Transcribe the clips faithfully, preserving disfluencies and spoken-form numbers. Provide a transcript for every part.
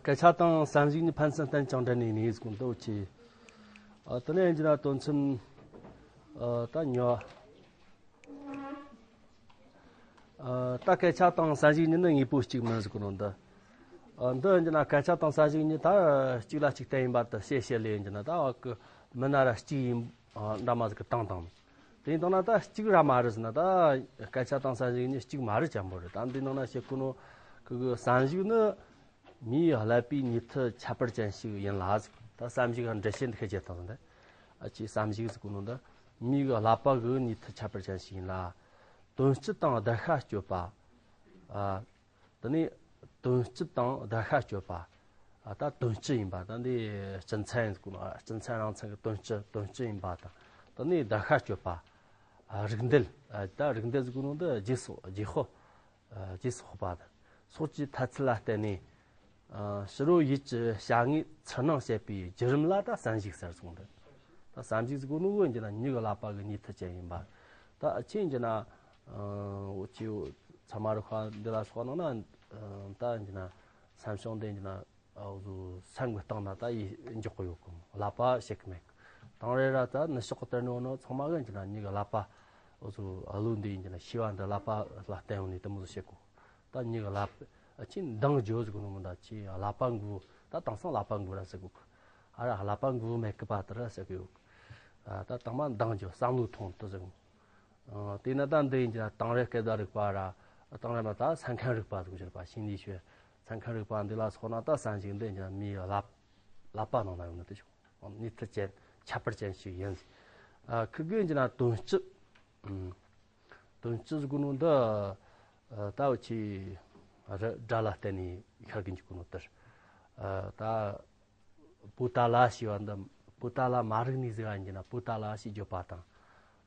སྐད་ཆ་དང་བསམ་གཞིག་གཉིས་ཕན་ཚུན་བརྟེན་ཅིང་འབྲེལ་ནས་གནས་ཟིག་འདུག་ཅེས། ཨ། དེ་ནས་ཡིན་གྱི་ན་དོན་ཚན། ཨ། ད་ཉོ། ཨ། ད་སྐད་ཆ་དང་བསམ་གཞིག་གཉིས་ནི་དངོས་པོ་གཅིག་མིན་ཟེར་གོ་ནོ་འདི། ཨ། འདི་ཡིན་གྱི་ན་སྐད་ཆ་དང་བསམ་གཞིག་གཉིས་ད་གཅིག་ལ་གཅིག་བརྟེན་ཡིན་པ་དེ་བཤད་བཤད་ལས་ཡིན་གྱི་ན། ད་བ་གི་མི་སྣ་ར་གཅིག་ཡིན། ཨ། འདྲ་མ་ཟིག་གི་བཏང་བཏང་། དེ་ཡིན་དང་ན་ད་གཅིག་ར་མ་རེད་ཟེར་ན། ད་སྐད་ཆ་དང་བསམ་གཞིག་གཉིས་གཅིག་མ་རེད་ཅན་པོ་རེད། ད་འདི་ནང་ན་བཤད་གོ་ནོ་གི་གི་བསམ་གཞིག་ནི། མིའི་ཀླད་པའི་ཉི་ཐི་ཁྱད་པར་ཅན་ཞིག་ཡིན་ལ་ཟེར། ད་བསམ་གཞིག་འགྲེལ་བཤད་འདི་ཁ་བྱེད་སྟངས་འདི། ཨ། ཅིག་བསམ་གཞིག་ཟེར་གོ་ནོ་འདི་མིའི་ཀླད་པ་གི་ཉི་ཐི་ཁྱད་པར་ཅན་ཞིག་ཡིན་ལ། དོན་སྤྱི་དང་བརྡར་ཤ་གཅོད་པ། ཨ། དེ་ནས་དོན་སྤྱི་དང་བརྡར་ཤ་གཅོད་པ། ཨ། ད་དོན་སྤྱི་ཡིན་པ། ད་འདི་སྤྱི་མཚན་ཟེར་གོ་ནོ། ཨ། སྤྱི་མཚན་རང་མཚན་གི་དོན་སྤྱི། དོན་སྤྱི་ཡིན་པ་དང་། དེ་ནས་བརྡར་ཤ་གཅོད་པ། ཨ། རིགས་འདེད། ཨ། ད་རིགས་འདེད་ཟེར་གོ་ནོ་འདི་རྗེས་སུ་རྗེས་དཔག་ཨ། རྗེས་སུ་དཔག་པ་དང་སོགས་ཀྱི་ཐ་ཚིག་ལ་བརྟེན་ནས། ཨ། ཕྱི་རོལ་ཡུལ་གྱི་བྱ་དངོས་ཚུར་སྣང་བྱེད་པའི་བརྒྱུད་རིམ་ལ་ད་བསམ་གཞིག་ཟེར་གསུངས་འདུག་ད་བསམ་གཞིག་ཟེར་གོ་ནོ་བོ་ཡིན་གྱི་ན་མྱི་གི་ཀླད་པ་གི་ཉི་ཐི་ཅན་ཡིན་པ། ད་ཨ་ཅེ་ཡིན་གྱི་ན། ཨ། འུ་ཅི་ཚང་མ་རུ་ཁ་འདི་ལ་སོགས་ནང་ན། ཨ། ད་ཡིན་གྱི་ན་སེམས་བྱུང་འདི་ཡིན་གྱི་ན། ཨ། འུ་ཚོ་སེམས་ཀྱི་སྟེང་ན་ད་ཡིད་འཇོག་གི་ཡོད་གི་མོ། ཀླད་པ་བཤད་གི་མེད་གི། དང་རེ་ར་ད་ནུ་ཞོག་གི་དེར་ནོ་ནོ་ཚང་མ་གི་ཡིན་གྱི་ན་མྱི་གི་ཀླད་པ། འུ་ཚོ་ཨ་ལུ་འདི་ཡིན་གྱི་ན་ཤེས་པ་འདི་ཀླད་པ་ལ་བརྟེན་ཡོང་ནས་དེ་མོ་ཟིག་བཤད་གོ། ད་མྱི་གི་ཀླད་པ་ཅིག་འདང་རྒྱོ་ཟེར་གོ་ནོ་མི་འདྲ། ཅིག་ཀླད་པ་འགུལ། ད་དེང་སང་ཀླད་པ་འགུལ་ར་ཟེར་གོ་གི། ཨ་ར་ཀླད་པ་འགུལ་མེད་གི་པ་དེ་ར་ཟེར་གི་ཡོད་གི། ཨ། ད་དང་མ་འདང་རྒྱོ་བསམ་བློ་ཐོངས་དེ་ཟེར་གོ། ཨ། དེས་ན་ད་འདི་ཡིན་གྱི་ན་དང་རེ་སྐད་བརྡ་རིག་པ་ར། དང་རེ་མ་ད་སེམས་ཁམས་རིག་པ་ཟེར་གོ་ཤེས་པ། ཤིང་ལི་ཤོད་སེམས་ཁམས་རིག་པ་འདི་ལ་སོགས་ན་ད་བསམ་གཞིག་འདི་ཡིན་གྱི་ན་མིའི་ཀླད་ཀླད་པ་ནང་ན་ཡོད་ནི་དེ་ཆོག་ཉི་ཐི་ཅན་ཁྱད་པར་ཅན་ཞིག་ཡིན་ཟེར། ཨ། ཁི་གི་ཡིན་གྱི་ན་དོན་སྤྱི། ཨུམ། དོན་སྤྱི་ཟེར་གོ་ནོ་འདི། ཨ། ད་འུ་ཆི་ར་སྒྲ་ལ་བརྟེན་ནས་ཤར་གི་འཇུག་གོ་ནོ་དེར། ཨ། ད་པུ་ཏ་ལ་ཞེས་པ་འདི་པུ་ཏ་ལ་མ་རིག་ནི་ཟིག་ཡིན་གྱི་ན་པུ་ཏ་ལ་ཞེས་བརྗོད་པ་དང་།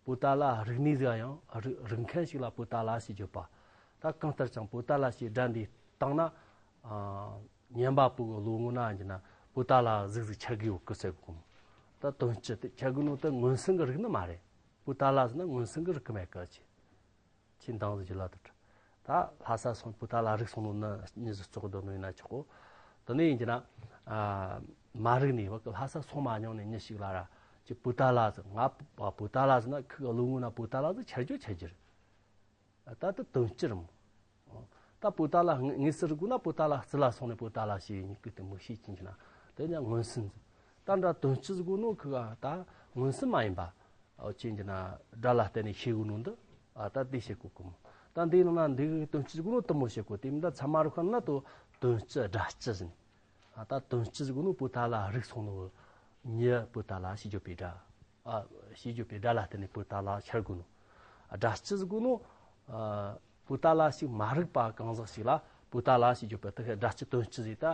པུ་ཏ་ལ་རིག་ནི་ཟིག་ཡང་རིག་རིག་མཁན་ཞིག་ལ་པུ་ཏ་ལ་ཞེས་བརྗོད་པ། ད་གང་ལྟར་ཀྱང་པུ་ཏ་ལ་ཞེས་སྒྲ་འདི་བཏང་ན། ཨ། ཉན་པ་པོ་གི་བློ་ངོ་ན་ཡིན་གྱི་ན་པུ་ཏ་ལ་ཟིག་ཟིག་ཆགས་གི་ཡོད་གི་ཟེར་གོ་མོ། ད་དོན་སྤྱི་དེ་ཆགས་གི་ནོ་དེ་མངོན་སུམ་གི་རིག་ནི་མ་རེད། པུ་ཏ་ལ་ཟེར་ན་མངོན་སུམ་གི་རིག་གི་མེད་གི་ཆི། ཆི་འདང་ཟིག་ལ་དུ་ད་ལྷ་ས་སོང་པུ་ཏ་ལ་རིག་སོང་ནོ་ནི་མྱི་ཟིག་བཙོག་དོ་ནོ་ཡིན་ན་ཆོག་གོ། དེ་ནས་ཡིན་གྱི་ན། ཨ། མ་རིག་ནི་བ་གི་ལྷ་ས་སོང་མ་མྱོང་ནི་མྱི་ཞིག་ལ་ར་ཅི་པུ་ཏ་ལ་ཟེར། ང་པུ་ཏ་ལ་ཟེར་ན་ཁི་གི་བློ་ངོ་ན་པུ་ཏ་ལ་ཟིག་ཆགས་རྒྱུ་ཆགས་རྒྱུ་རེད། ད་དེ་དོན་སྤྱི་རེད་མོ། ད་པུ་ཏ་ལ་དངོས་སུ་རིག་དགོས་ན་པུ་ཏ་ལ་རྩི་ལ་སོང་ནས་པུ་ཏ་ལ་ཞེས་ཡིན་གི་དེ་མོ་ཤེས་ཀྱིན་གྱི་ན་དེ་ནས་མངོན་སུམ་ཟེར། ད་འདྲ་དོན་སྤྱི་ཟེར་གོ་ནོ་ཁི་ག་ད་མངོན་སུམ་མ་ཡིན་པ། ཨོ་ཅིན་གྱི་ན་སྒྲ་ལ་བརྟེན་ནས་ཤེས་གོ་ནོ་འདི། ཨ། ད་དེ་བཤད་གོ་གི་མོ། ད་འདིའི་ནང་ན་འདི་གི་དོན་སྤྱི་ཟེར་གོ་ནོ་དེ་མོ་བཤད་གོ། དེ་མིན་ད་ཚད་མ་རིག་པ་ན་དོ་དོན་སྤྱི་སྒྲ་སྤྱི་ཟེར། ཨ། ད་དོན་སྤྱི་ཟེར་གོ་ནོ་པུ་ཏ་ལ་རིག་སོང་ནོ་མྱི་པུ་ཏ་ལ་ཞེས་བརྗོད་པའི་སྒྲ། ཨ། ཞེས་བརྗོད་པའི་སྒྲ་ལ་བརྟེན་ནས་པུ་ཏ་ལ་ཤར་གོ་ནོ། ཨ། སྒྲ་སྤྱི་ཟེར་གོ་ནོ། ཨ། པུ་ཏ་ལ་ཞིག་མ་རིག་པ་གང་ཟག་ཞིག་ལ་པུ་ཏ་ལ་ཞེས་བརྗོད་པ་དེ་སྒྲ་སྤྱི་དོན་སྤྱི་ཟེར། ད།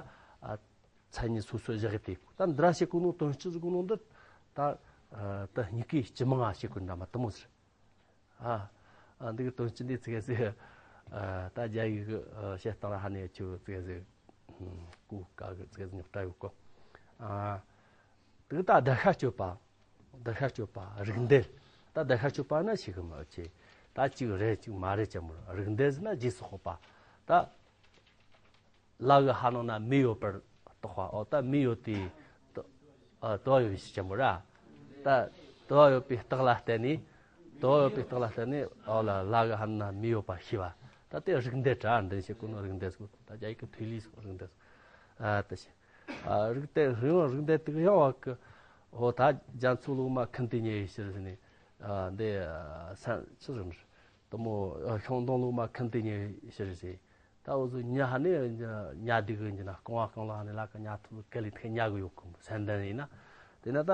ཨ། མཚན་ཉིད་སོ་སོ་བཞག་གི་དེ་ད་འདི་ར་བཤད་གོ་ནོ་དོན་སྤྱི་ཟེར་གོ་ནོ་འདི། ད། ཨ། ད་སྙིང་གི་སྤྱི་མང་ང་བཤད་གོ་འདྲ་མ་དེ་མོ་ཟེར། ཨ། ཨ། འདི་གི་དོན་སྤྱི་འདི་ཙི་གེ་ཟིག་ཨ། ད་རྒྱ་ཡིག་གི་ཨ། བཤད་སྟངས་ལ་ཧ་ནས་ཆུ་ཙི་གེ་ཟིག་གོ་དཀའ་གི་ཙི་གེ་ཟིག་རྙོག་དྲ་ཡོད་གོ། ཨ། དེ་གི་ད་བརྡར་ཤ་གཅོད་པ། བརྡར་ཤ་གཅོད་པ་རིགས་འདེད། ད་བརྡར་ཤ་གཅོད་པ་ན་ཞིག་གི་མི་ཆེ། ད་གཅིག་རེད་གཅིག་མ་རེད་ཅེས་མོ། རིགས་འདེད་ཟེར་ན་རྗེས་སུ་དཔག་པ། ད། ལ་གི་ཧ་ནང་ན་མེ་ཡོད་པར་རྟོག་པ། འོ་ད་མེ་ཡོད་དེ། དོ་ཨ། དོ་ཡོད་ཞིག་ཅན་པོ་ར། ད་དོ་ཡོད་པའི་རྟགས་ལ་བརྟེན་ནས། དོ་ཡོད་པའི་རྟགས་ལ་བརྟེན་ནས་འོ་ལ་ལ་གི་ཧ་ནང་ན་མེ་ཡོད་པ་ཤེས་པ། ད་དེ་རིགས་འདེད་ར། འདི་བཤད་གོ་ནོ་རིགས་འདེད་ཟེར་གོ། ད་རྒྱ་ཡིག་གི་推理ཟེར་གོ་རིགས་འདེད་ཟེར། ཨ། དེ་བཤད། ཨ། རིགས་འདེད་རིགས་རིགས་འདེད་དེ་གི་ཡང་བ་གི། འོ་ད་རྒྱ་མཚོ་ལུག་མ་ཁུན་ཏེ་ཉལ་ཡི་ཕྱིར་ཟེར་ནས། ཨ། འདི་ཨ། སན་ཆི་ཟེར་ནི་རེད། དེ་མོ་ཨ། ཤིང་སྡོང་ལུག་མ་ཁུན་ཏེ་ཉལ་ཡི་ཕྱིར་ཟེར། ད་འུ་ཚོ་ཉ་ཧ་ནས་ཉ་དེ་གི་ཡིན་གྱི་ན་རྐང་བ་རྐང་ལག་ཧ་ནས་ལ་ཀ་ཉ་ཐུབ་ག་ལི་ཐེ་ཉ་གི་ཡོད་གི་མོ། སན་ཏན་ཡིན་ན། དེ་ན་ད་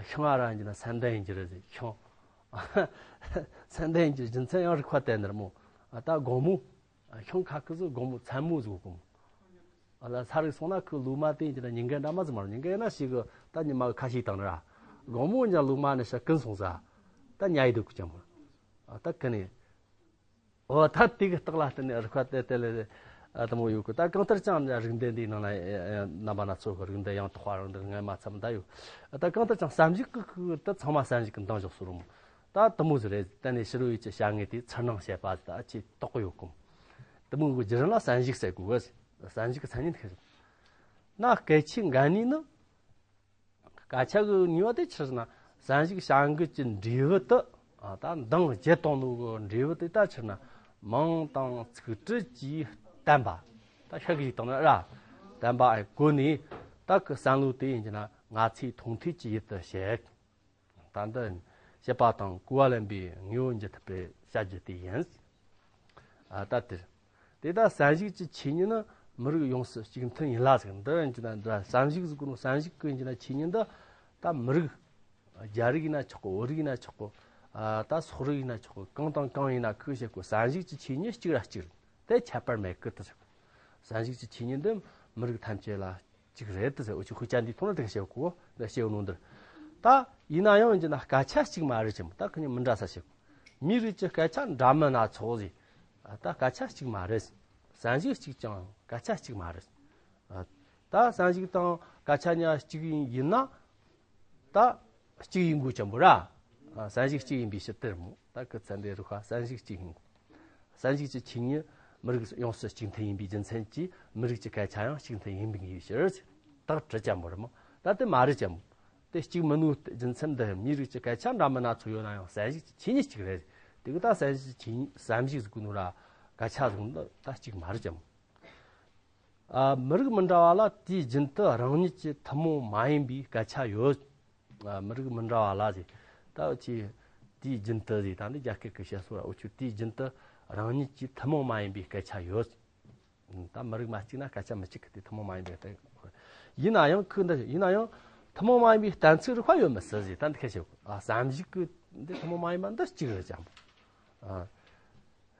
ཤིང་ཨ་ར་ཡིན་གྱི་ན་སན་ཏན་ཡིན་གྱི་རེད་ཟེར། ཤིང་སན་ཏན་ཡིན་གྱི་རྒྱུ་མཚན་ཡང་རིག་པ་བསྟན་ནི་རེད་མོ། ཨ། ད་དགོང་མོ། ཤིང་ཁ་ཁུ་ཚོ་དགོང་མོ་མཚན་མོ་ཟིག་གོ་མོ། ཨ་ལ་ས་རིག་སོང་ན་ཁུ་ལུག་མ་དེ་ཡིན་གྱི་ན་ཉིན་དཀར་འདྲ་མ་ཟིག་མ་རེད། ཉིན་དཀར་ཡིན་ན་ཞིག་གི་ད་ཉི་མ་གི་ཁ་ཤས་བཏང་ནི་ར། དགོང་མོ་ཡིན་ཀྱང་ལུག་མ་ནི་ཤ་ཀུན་སོང་ས། ད་ཉ་ཡི་འདུག་གི་ཅན་མོ། ཨ། ད་ཀུན་ནས། འོ་ད་དེ་གི་རྟགས་ལ་བརྟེན་ནས་རིག་པ་དེ་དེ་ལས། ཨ། དེ་མོ་ཡོད་གི། ད་གང་ལྟར་ཀྱང་རིགས་འདེད་འདིའི་ནང་ན་རྣམ་པ་སྣ་ཚོགས་ཀྱི་རིགས་འདེད་ཡང་དག་པ་རང་འདི་ངས་མ་འཚམ་ད་ཡོད། ད་གང་ལྟར་ཀྱང་བསམ་གཞིག་གི་ཁུ་ད་ཚང་མ་བསམ་གཞིག་གི་འདང་འཇོག་སུ་རུང་། ད་དེ་མོ་ཟིག་རེད། ད་ནས་ཕྱི་རོལ་ཡུལ་གྱི་བྱ་དངོས་དེ་ཚུར་སྣང་བྱེད་པ་ད་ཅི་རྟོགས་གི་ཡོད་གོ། དེ་མོ་གི་བརྒྱུད་རིམ་ལ་བསམ་གཞིག་ཟེར་གོ་གི། བསམ་གཞིག་གི་མཚན་ཉིད་ཁེ་རེད། ན་སྐད་ཆའི་འགན་ནུས་ནི། སྐད་ཆ་གི་ནུས་པ་དེ་ཆི་ཟེར་ན། བསམ་གཞིག་བྱ་འགུལ་གྱི་འབྲས་བུ་དེ། ཨ། ད་འདང་བརྒྱབ་བཏང་ནོ་གི་འབྲས་བུ་དེ་ད་ཆི་ཟེར་ན། མིང་དང་ཚིག་འབྲུ་གྱིས་བསྟན་པ། ད་ཤད་གི་ཞིག་བཏང་ན་ར། བསྟན་པ་ཨེ་གོ་ནས། ད་གི་བསམ་བློ་དེ་ཡིན་གྱི་ན་ང་ཚོས་མཐོང་ཐོས་ཀྱི་ཡུལ་དུ་བྱེད། ད་འདི་བྱེད་པ་དང་གོ་བ་ལེན་པའི་དངོས་པོ་འབྱེད་ཐུབ་པའི་བྱ་རྒྱུ་དེ་ཡིན། ཨ། ད་དེ། དེ་ལྟར་བསམ་གཞིག་གི་ཆོས་ཉིད་ནི་མི་རིགས་ཡོངས་སུ་གཅིག་མཐུན་ཡིན་ལ་ཟེར། འདི་ཡིན་གྱི་ན་འདི་བསམ་གཞིག་ཟེར་གོ་ནོ། བསམ་གཞིག་གི་ཡིན་གྱི་ན་ཆོས་ཉིད་འདི། ད་མི་རིགས། རྒྱ་རིགས་ཡིན་ན་ཆོག་གོ། བོད་རིགས་ཡིན་ན་ཆོག་གོ། ཨ། ད་སོག་རིགས་ཡིན་ན་ཆོག་གོ། གང་དང་གང་ཡིན་ན་ཁུ་བྱེད་གོ། བསམ་གཞིག་གི་ཆོས་ཉིད་གཅིག་ར་གཅིག་རེད། དེ་ཁྱད་པར་མེད་གི་དེ་ཟེར། བསམ་གཞིག་གི་ཆོས་ཉིད་འདི་མི་རིགས་ཐམས་ཅད་ལ་གཅིག་རེད་དེ་ཟེར། འུ་ཆོ་དཔེ་ཆ་འདིའི་ཐོག་ནས་དེ་བཤད་གོ། འདི་བཤད་ནོ་འདིར། ད་ཡིན་ན་ཡང་ཡིན་གྱི་ན་སྐད་ཆ་གཅིག་མ་རེད་ཅེས་མོ། ད་ཁོ་གཉིས་མི་འདྲ་ས་བཤད་གོ། མིའི་རིགས་ཀྱི་སྐད་ཆ་འདྲ་མིན་སྣ་ཚོགས་ཟེར། ད་སྐད་ཆ་གཅིག་མ་རེད། བསམ་གཞིག་གཅིག་ཀྱང་སྐད་ཆ་གཅིག་མ་རེད། ད་བསམ་གཞིག་དང་སྐད་ཆ་གཉིས་གཅིག་ཡིན་ན། ད་གཅིག་ཡིན་དགོས་ཅེས་མོ་ར། ཨ། བསམ་གཞིག་གཅིག་ཡིན་པའི་ཕྱིར་དེར་མོ། ད་ཁུ་ཚན་འདི་རུ་ཁ་བསམ་གཞིག་གཅིག་ཡིན་དགོས། བསམ་གཞིག་གི་ཆོས་ཉིད་མི་རིགས་ཡོངས་སུ་གཅིག་མཐུན་ཡིན་པའི་རྒྱུ་མཚན་གྱིས་མི་རིགས་ཀྱི་སྐད་ཆ་ཡང་གཅིག་མཐུན་ཡིན་པའི་ཕྱིར། ད་གྲུབ་ཅེས་མོ་རེད་མོ། ད་དེ་མ་རེད་ཅེས་མོ། དེ་གཅིག་མིན་ནོ་རྒྱུ་མཚན་འདི་མིའི་རིགས་ཀྱི་སྐད་ཆ་འདྲ་མིན་སྣ་ཚོགས་ཡོད་ན་ཡང་བསམ་གཞིག་གི་ཆོས་ཉིད་གཅིག་རེད། དེ་གི་ད་བསམ་གཞིག་གི་ཆོས་ཉིད། བསམ་གཞིག་ཟེར་གོ་ནོ་ར་སྐད་ཆ་ཟེར་གོ་ནོ་ད་གཅིག་མ་རེད་ཅེས་མོ། ཨ། མི་རིགས་མི་འདྲ་བ་ལ་དུས་རྒྱུན་དུ་རང་ཉིད་ཀྱི་ཐུན་མོང་མ་ཡིན་པའི་སྐད་ཆ་ཡོད། ཨ། མི་རིགས་མི་འདྲ་བ་ལ་ཟེར། ད་འུ་ཆོས་དུས་རྒྱུན་དུ་ཟེར། ད་འདི་རྒྱ་སྐད་ཀྱི་བཤད་སྲོལ་ར། འུ་ཆོས་དུས་རྒྱུན་དུ་རང་ཉིད་ཀྱི་ཐུན་མོང་མ་ཡིན་པའི་སྐད་ཆ་ཡོད། ད་མི་རིགས་མ་གཅིག་ན་སྐད་ཆ་མི་གཅིག་གི་དེ་ཐུན་མོང་མ་ཡིན་པའི་སྐད། ཡིན་ན་ཡང་ཁུ་འདི་ཡིན་ན་ཡང་ཐུན་མོང་མ་ཡིན་པའི་གཏན་ཚིགས་རིག་པ་ཡོད་མི་སྲིད་ཟེར། ད་འདི་སྐད་བཤད་གོ། ཨ། བསམ་གཞིག་གི་འདི་ཐུན་མོང་མ་ཡིན་པ་འདི་གཅིག་རེད་ཅེས་མོ། ཨ།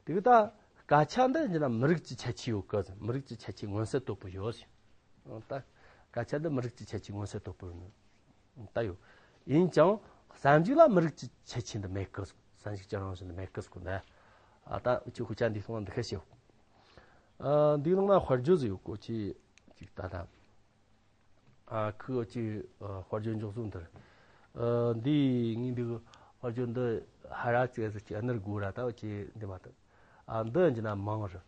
དེ་གི་ད་སྐད་ཆ་འདི་ཡིན་ན་མི་རིགས་ཀྱི་ཁྱད་ཆོས་ཡོད་གི། མི་རིགས་ཀྱི་ཁྱད་ཆོས་མངོན་གསལ་དོད་པོ་ཡོད་ཟེར། ད་སྐད་ཆ་འདི་མི་རིགས་ཀྱི་ཁྱད་ཆོས་མངོན་གསལ་དོད་པོ་ཡོད། ད་ཡོད། ཡིན་ཀྱང་བསམ་གཞིག་ལ་མི་རིགས་ཀྱི་ཁྱད་ཆོས་འདི་མེད་གི། བསམ་གཞིག་ཀྱི་རང་བཞིན་འདི་མེད་གི་ཟེར་གོ་ནི། ཨ། ད་འུ་ཆོས་དཔེ་ཆ་འདིའི་ཐོག་ནས་འདི་སྐད་བཤད་གོ། ཨ། འདིའི་ནང་ན་དཔེར་བརྗོད་ཟིག་ཡོད་གོ། ཅིག་ཅིག་ད་ད། ཨ། ཁུ་འུ་ཆོས། ཨ། དཔེར་བརྗོད་འཇོག་ཟིག་འདིར། ཨ། འདི་ངས་འདི་གི་དཔེར་བརྗོད་འདི་ཧ་ར་ཙིག་ཟིག་ཅིག་ཨ་ནི་དགོས་ར། ད་འུ་ཆོས་འདི་མ་ཐུབ། ཨ། འདི་ཡིན་གྱི་ན་མིང་རེད།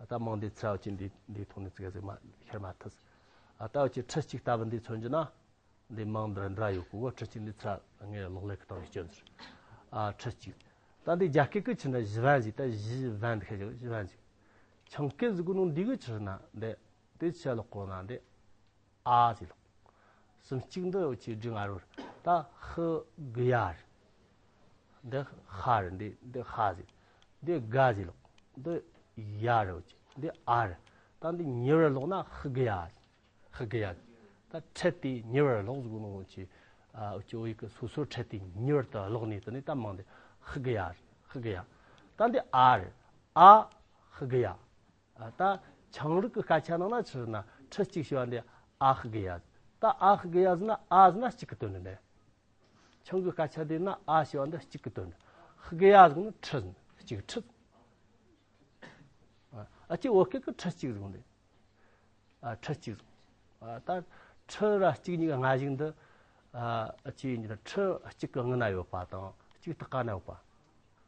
ད་མིང་འདི་ཚུར་འུ་ཆོས་འདི་འདིའི་ཐོག་ནས་ཙིག་ཟིག་མ་ཤར་མ་ཐུབ། ཨ། ད་འུ་ཆོས་ཁྲི་གཅིག་ལྟ་བུ་འདི་མཚོན་གྱི་ན། འདི་མིང་འདི་འདྲ་ཡོད་གོ། ཁྲི་གཅིག་འདི་ཚུར་ངས་གློག་ཀླད་ཀྱི་སྟེང་ནས་སྐྱོན་ཟེར། ཨ། ཁྲི་གཅིག། ད་འདི་རྒྱ་སྐད་ཀྱི་ཆི་ན་གཞི་བན་ཟེར། ད་གཞི་བན་འདི་ཁ་ཞིག་གཞི་བན་ཟེར། ཆིང་སྐད་ཟེར་གོ་ནོ་འདི་གི་ཆི་ན་འདི། དེ་ཆ་ལོག་གོ་ན་འདི་ཨ་ཟེར་ལོག། སུམ་གཅིག་འདི་འུ་ཆོས་འབྲི་ང་རོ། ད་ཧི་གི་ཡ་རེད། འདི་ཧ་རེད། འདི་འདི་ཧ་ཟེར། འདི་ག་ཟེར་ལོག། འདི་ཡ་རེད། འུ་ཆོས་འདི་ཨ་རེད། ད་འདི་ཉེ་བར་ལོག་ན་ཧི་གི་ཡ་ཟེར། ཧི་གི་ཡ། ད་ཁྲིད་དེ་ཉེ་བར་ལོག་ཟེར་གོ་ནོ་འུ་ཆོས། ཨ། འུ་ཆོས་བོད་ཡིག་གི་སོ་སོར་ཁྲིད་དེ་ཉེ་བར་དུ་ལོག་ནས་དེ་ནས་ད་མིང་འདི་ཧི་གི་ཡ་རེད། ཧི་གི་ཡ། ད་འདི་ཨ་རེད། ཨ་ཧི་གི་ཡ། ཨ། ད་ཆིང་རིགས་ཀྱི་སྐད་ཆ་ནང་ན་ཆི་ཟེར་ན་ཁྲི་གཅིག་ཞེས་པ་འདི་ཨ་ཧི་གི་ཡ། ད་ཨ་ཧི་གི་ཡ་ཟེར་ན་ཨ་ཟེར་ན་གཅིག་གི་དོན་རེད། ཆིང་གི་སྐད་ཆ་འདི་ན་ཨ་ཞེས་པ་འདི་གཅིག་གི་དོན་རེད། ཧི་གི་ཡ་ཟེར་ན་ཁྲི་ཟེར། གཅིག་ཁྲི་ཟེར། ཨ། འུ་ཆོས་བོད་སྐད་ཀྱི་ཁྲི་གཅིག་ཟེར་འདི། ཨ། ཁྲི་གཅིག་ཟེར། ཨ། ད་ཁྲི་ར་གཅིག་གཉིས་ཀྱི་སྔ་གཞུག་འདི། ཨ། འུ་ཆོས་ཡིན་གྱི་ན་ཁྲི་གཅིག་གི་སྔུན་ན་ཡོད་པ་དང་གཅིག་ཐུག་ག་ན་ཡོད་པ།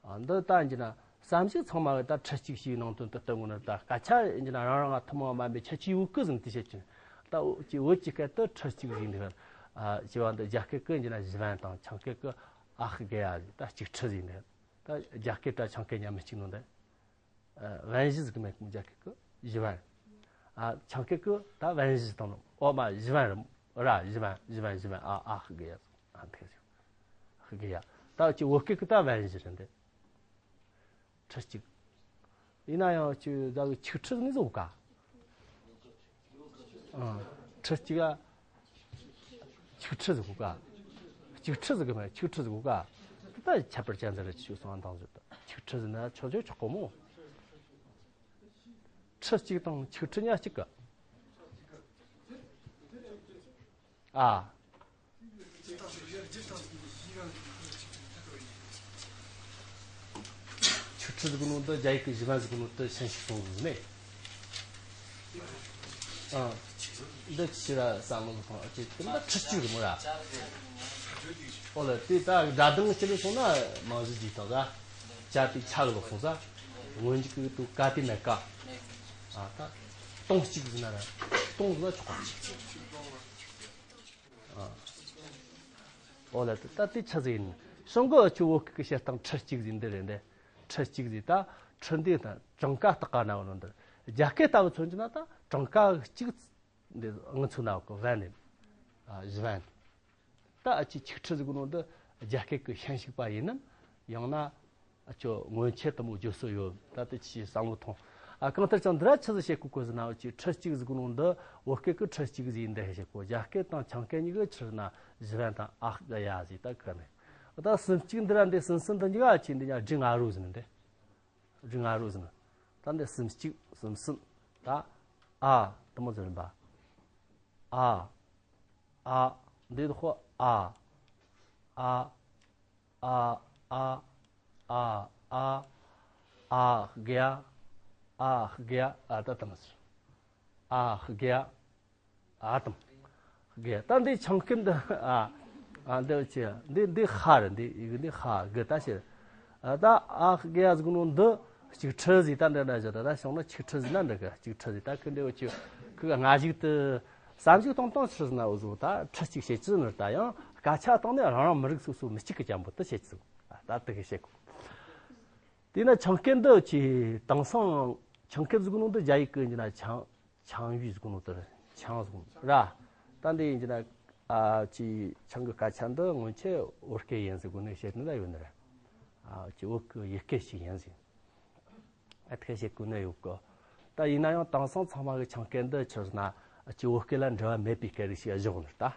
ཨ། འདི་ལྟ་ཡིན་གྱི་ན་བསམ་གཞིག་ཚང་མ་གི་ད་ཁྲི་གཅིག་ཞེས་ནང་དོན་དུ་སྟོན་དགོས་ན། ད་སྐད་ཆ་ཡིན་གྱི་ན་རང་རང་ང་ཐུན་མོང་མ་ཡིན་པའི་ཁྱད་ཆོས་ཡོད་གི་ཟེར་ནས་དེ་བཤད་ཀྱི། ད་འུ་ཆོས་བོད་ཀྱི་སྐད་དུ་ཁྲི་གཅིག་ཟེར་འདུག། ཨ། ཞེས་པ་འདི་རྒྱ་སྐད་ཀྱི་ཡིན་གྱི་ན་གཞི་བན་དང་། ཆིང་སྐད་ཀྱི་ཨ་ཧི་གི་ཡ་ཟེར། ད་གཅིག་ཁྲི་ཟེར་འདུག། ད་རྒྱ་སྐད་དང་ཆིང་སྐད་གཉིས་མི་གཅིག་ནོ་འདི། ཨ། བན་གཞི་ཟེར་གི་མེད་གི། རྒྱ་སྐད་ཀྱི་གཞི་བན། ཨ། ཆིང་སྐད་ཀྱི་ད་བན་གཞི་དང་ནོ། འོ་མ་གཞི་བན་རེད་ར། གཞི་བན། གཞི་བན། གཞི་བན། ཨ། ཨ་ཧི་གི་ཡ། ཨ། འདི་ཧི་གི་ཡ། ད་འུ་ཆོས་བོད་སྐད་ཀྱི་ད་བན་གཞི་རེད་འདི། ཁྲི་གཅིག། ཡིན་ན་ཡང་འུ་ཆོས་ད་གི་ཆིག་ཁྲི་ཟེར་ནི་ཟེར་གོ་ག། ཨ། ཁྲི་གཅིག་ཨ། ཆིག་ཁྲི་ཟེར་གོ་ག། གཅིག་ཁྲི་ཟེར་གི་མེད། ཆིག་ཁྲི་ཟེར་གོ་ག། ད་ཁྱད་པར་ཅན་ཟེར་རེད། ཆིག་སོང་དང་ཟེར། ད་ཆིག་ཁྲི་ཟེར་ན་ཆོག་ཆོག་ཆོག་གོ་མོ། ཁྲི་གཅིག་དང་ཆིག་ཁྲི་གཉིས་གཅིག་གི། ཨ། ཆིག་ཁྲི་ཟེར་གི་ནོ་འདི་རྒྱ་ཡིག་གི་གཞི་བན་ཟེར་གི་ནོ་འདི་ཤན་ཤུགས་སོང་ཟིག་ནས། ཨ། འདི་ཕྱི་ར་བསམ་བློ་གི་ཐོག་ཨ་ཅེ་དེ་འདི་ཁྲི་གཅིག་རེད་མོ་ར། ཨོ་ལ་དེ་ད་སྒྲ་གདངས་སྤྱི་ལ་སོང་ན་མང་གཞི་རྗེས་དང་ཟ། ཅ་དེ་ཆ་གི་ལོག་སོང་ཟ། སྔོན་འཇུག་གི་དུ་ཀ་དེ་མེད་ཀ། ཨ། ད་སྟོང་གཅིག་ཟེར་ན་ར། སྟོང་ཟིག་ན་ཆོག་ག་ཨ། ཨོ་ལ་ད་དེ་ཆི་ཟིག་ཡིན། ཤང་གི་ཨ་ཆུ་བོད་སྐད་གི་བཤད་སྟངས་ཁྲི་གཅིག་ཟིག་འདི་རེད་འདི། ཁྲི་གཅིག་ཟིག་ད་ཁྲི་འདི་ད་གྲངས་ཀ་བཏགས་ན་བ་ནོ་འདི། རྒྱ་སྐད་ལྟ་བུ་མཚོན་གྱི་ན་ད་གྲངས་ཀ་གཅིག་འདི་ངི་ཚུ་ན་བ་གི་བན་ནི། ཨ་བཞི་བན། ད་ཨ་ཅི་ཆིག་ཁྲི་ཟིག་གི་ནང་དུ་རྒྱ་སྐད་ཀྱི་ཤན་ཞུགས་པ་ཡིན་ནམ། ཡང་ན་ཨ་ཅོ་སྔོན་ཆད་དུ་མོ་བརྗོད་སྲོལ་ཡོད། ད་དེ་ཆི་བསམ་བློ་ཐོངས། ཨ་གང་ལྟར་ཀྱང་འདི་ར་ཆི་ཟིག་བཤད་གོ་གོ་ཟིན་ན་ཨ་ཅི་ཁྲི་གཅིག་ཟིག་གི་ནང་དུ་བོད་སྐད་ཀྱི་ཁྲི་གཅིག་ཟིག་ཡིན་འདི་བཤད་གོ། རྒྱ་སྐད་དང་ཆིང་སྐད་གཉིས་ཀྱི་ཁྲི་ན་བཞི་བན་དང་ཨ་ཧ་ག་ཡ་ཟིག་ད་གི་ནི། ད་སུམ་གཅིག་འདི་ར་འདི་སུམ་སུམ་འདི་གཉིས་ཀ་ཨ་ཅི་འདི་ཉ་བྲི་ང་རུ་ཟིན་འདི། བྲི་ང་རུ་ཟིན། ད་འདི་སུམ་གཅིག་སུམ་གསུམ། ད་ཨ་དུ་མོ་ཟིན་པ། ཨ། ཨ། འདི་དུ་ཧོ་ཨ། ཨ། ཨ། ཨ། ཨ། ཨ། ཨ་ག་ཡ། ཨ་ག་ཡ། ཨ་ད་དམ་སུ། ཨ་ག་ཡ། ཨ་དམ། ག་ཡ། ད་འདི་ཆིང་སྐད་འདི་ཨ། ཨ་འདི་ཆི་འདི་འདི་ཧ་རེད། འདི་ཡི་གེ་འདི་ཧ་གི་ད་ཤེས། ཨ་ད་ཨ་ག་ཡ་ཟིག་ནོ་འདི་གཅིག་ཁྲི་ཟིག་ད་འདི་འདྲ་ཞིག་ད་ད་བྱུང་ན་ཆིག་ཁྲི་ཟིག་ན་འདི་ག་གཅིག་ཁྲི་ཟིག་ད་གི་འདི་འོ་ཆི་གི་ང་ཞིག་ཏུ་བསམ་གཞིག་གཏོང་གཏོང་ཆི་ཟིག་ན་འོ་ཟོ་ད་ཁྲི་གཅིག་བྱེད་ཀྱི་ནི་ད་ཡང་སྐད་ཆ་སྟེང་ནས་རང་རང་མི་རིགས་སོ་སོ་མི་གཅིག་གི་ཅན་པོ་དུ་བྱེད་ཀྱི་ཟིག་ད་དེ་གི་བྱེད་གོ། དེས་ན་ཆིང་སྐད་འདི་ཆི་དེང་སང་ཆིང་སྐད་ཟིག་ནོ་འདི་རྒྱ་ཡིག་གི་འདི་ན་ཆང་ཆང་ཡུས་ཟེར་གོ་ནོ་དེར་ཆང་ཟེར་གོ་ར། ད་འདི་ཡིན་གྱི་ན་ཨ་ཅི་ཆང་གི་སྐད་ཆ་འདི་སྔོན་ཆད་བོད་སྐད་ཡིན་ཟེར་གོ་ནི་བཤད་ནི་ལ་ཡོད་ནི་རེད། ཨ་ཅི་བོད་ཀྱི་ཡི་གེ་ཞིག་ཡིན་ཟེར། ཨ་ཐེ་བཤད་གོ་ནི་ཡོད་གི། ད་ཡིན་ན་ཡང་དེང་སང་ཚང་མ་གི་ཆང་སྐད་འདི་ཆི་ཟེར་ན་ཨ་ཅི་བོད་སྐད་ལ་འབྲེལ་བ་མེད་པའི་སྐད་རིགས་ཤིག་བཞག་ནི་རེད་ད།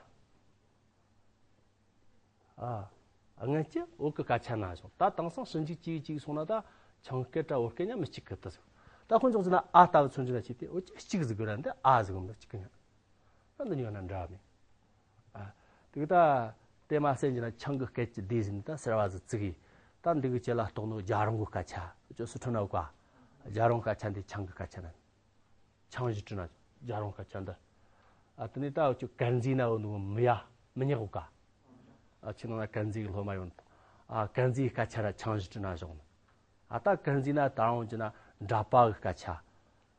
ཨ། སྔོན་ཆད་བོད་ཀྱི་སྐད་ཆ་ན་བྱུང་། ད་དེང་སང་ཞིབ་འཇུག་བྱས་བྱས་སོང་ན་ད་ཆིང་སྐད་ར་བོད་སྐད་ཉམས་མི་གཅིག་གི་དུ་ཟིག་ད་དཀོན་མཆོག་ཟེར་ན་ཨ་ལྟ་བུ་མཚོན་གྱི་ན་ཅི་སྟེ་འོ་ཅི་གཅིག་ཟིག་གི་ར་འདི་ཨ་ཟིག་གི་མི་གཅིག་གི་ཉམས། ད་འདི་གཉིས་ན་འདྲ་བ་མེད། ཨ། དེ་གི་ད་དེ་མ་ཟད་ཀྱི་ན་ཆིང་གི་སྐད་ཀྱི་སྡེ་ཟིན་ད་ཟེར་བ་ཟིག་བཙུགས་ཡིན། ད་འདི་གི་ཅི་ལ་གཏོགས་ནོ་རྒྱ་རོང་གི་སྐད་ཆ་ཅོ་སི་ཁྲོན་ན་བཀའ། རྒྱ་རོང་སྐད་ཆ་འདི་ཆིང་གི་སྐད་ཆ་ན། ཆིང་ཞུ་བྲི་ན་རྒྱ་རོང་སྐད་ཆ་འདི། ཨ་དེ་ནས་ད་འུ་ཅོ་ཀན་ཟི་ན་འུ་ནུ་མི་ཡ་མི་ཉག་ག་ཨ་ཆི་ནང་ན་ཀན་ཟི་གི་སློབ་མ་ཡོང་། ཨ་ཀན་ཟི་གི་སྐད་ཆ་ར་ཆིང་ཞུ་བྲི་ན་བཞག་ནི། ཨ་ད་ཀན་ཟི་ན་ད་རུང་ཅི་ན་འདྲ་པ་གི་སྐད་ཆ།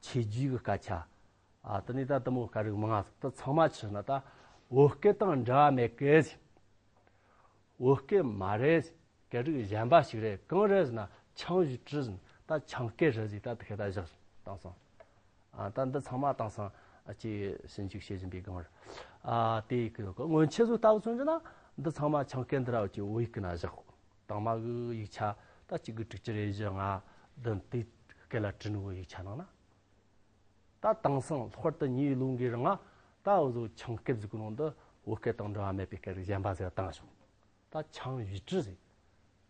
ཆེ་རྒྱུས་གི་སྐད་ཆ། ཨ་དེ་ནས་ད་དུ་མོ་སྐད་རིགས་མང་ང་ཟིག་ད་ཚང་མ་ཆི་ན་ད་བོད་སྐད་དང་འདྲ་བ་མེད་གི་ཟིག་བོད་སྐད་མ་རེད། སྐད་རིགས་གཞན་པ་ཞིག་རེད། གང་རེད་ཟེར་ན་ཆིང་ཞུ་བྲི་ཟེར་ན་ད་ཆིང་སྐད་རེད་ཟེར་ད་དེ་ཁ་ད་བཞག་དེང་སང་། ཨ་ད་འདི་ཚང་མ་དེང་སང་ཨ་ཅེ་ཞིབ་འཇུག་བྱེད་བཞིན་པའི་སྒང་རེད། ཨ་དེ་གི་སྔོན་ཆད་བཟོ་ལྟ་བུ་མཚོན་རྒྱུ་ན་འདི་ཚང་མ་ཆིང་སྐད་འདི་ར་ཨ་ཅེ་བོད་ཡིག་གི་ན་བཞག་དང་མ་གི་ཡིག་ཆ་ད་གཅིག་དགུ་དྲུག་ཅུ་རེ་བཞི་ལྔ་བདུན་དེ་སྐད་ལ་བྲིས་ནོ་གི་ཡིག་ཆ་ནང་ན། ད་དེང་སང་ལྷག་པར་དུ་ཉེ་བའི་ལོ་འགའི་རིང་ང་ད་འུ་ཟོ་ཆིང་སྐད་ཟིག་གི་ནང་དུ་བོད་སྐད་དང་འབྲེལ་བ་མེད་པའི་སྐད་རིགས་གཞན་པ་ཟིག་བཏང་བྱུང་། ད་ཆིང་ཞུ་བྲི་ཟིག་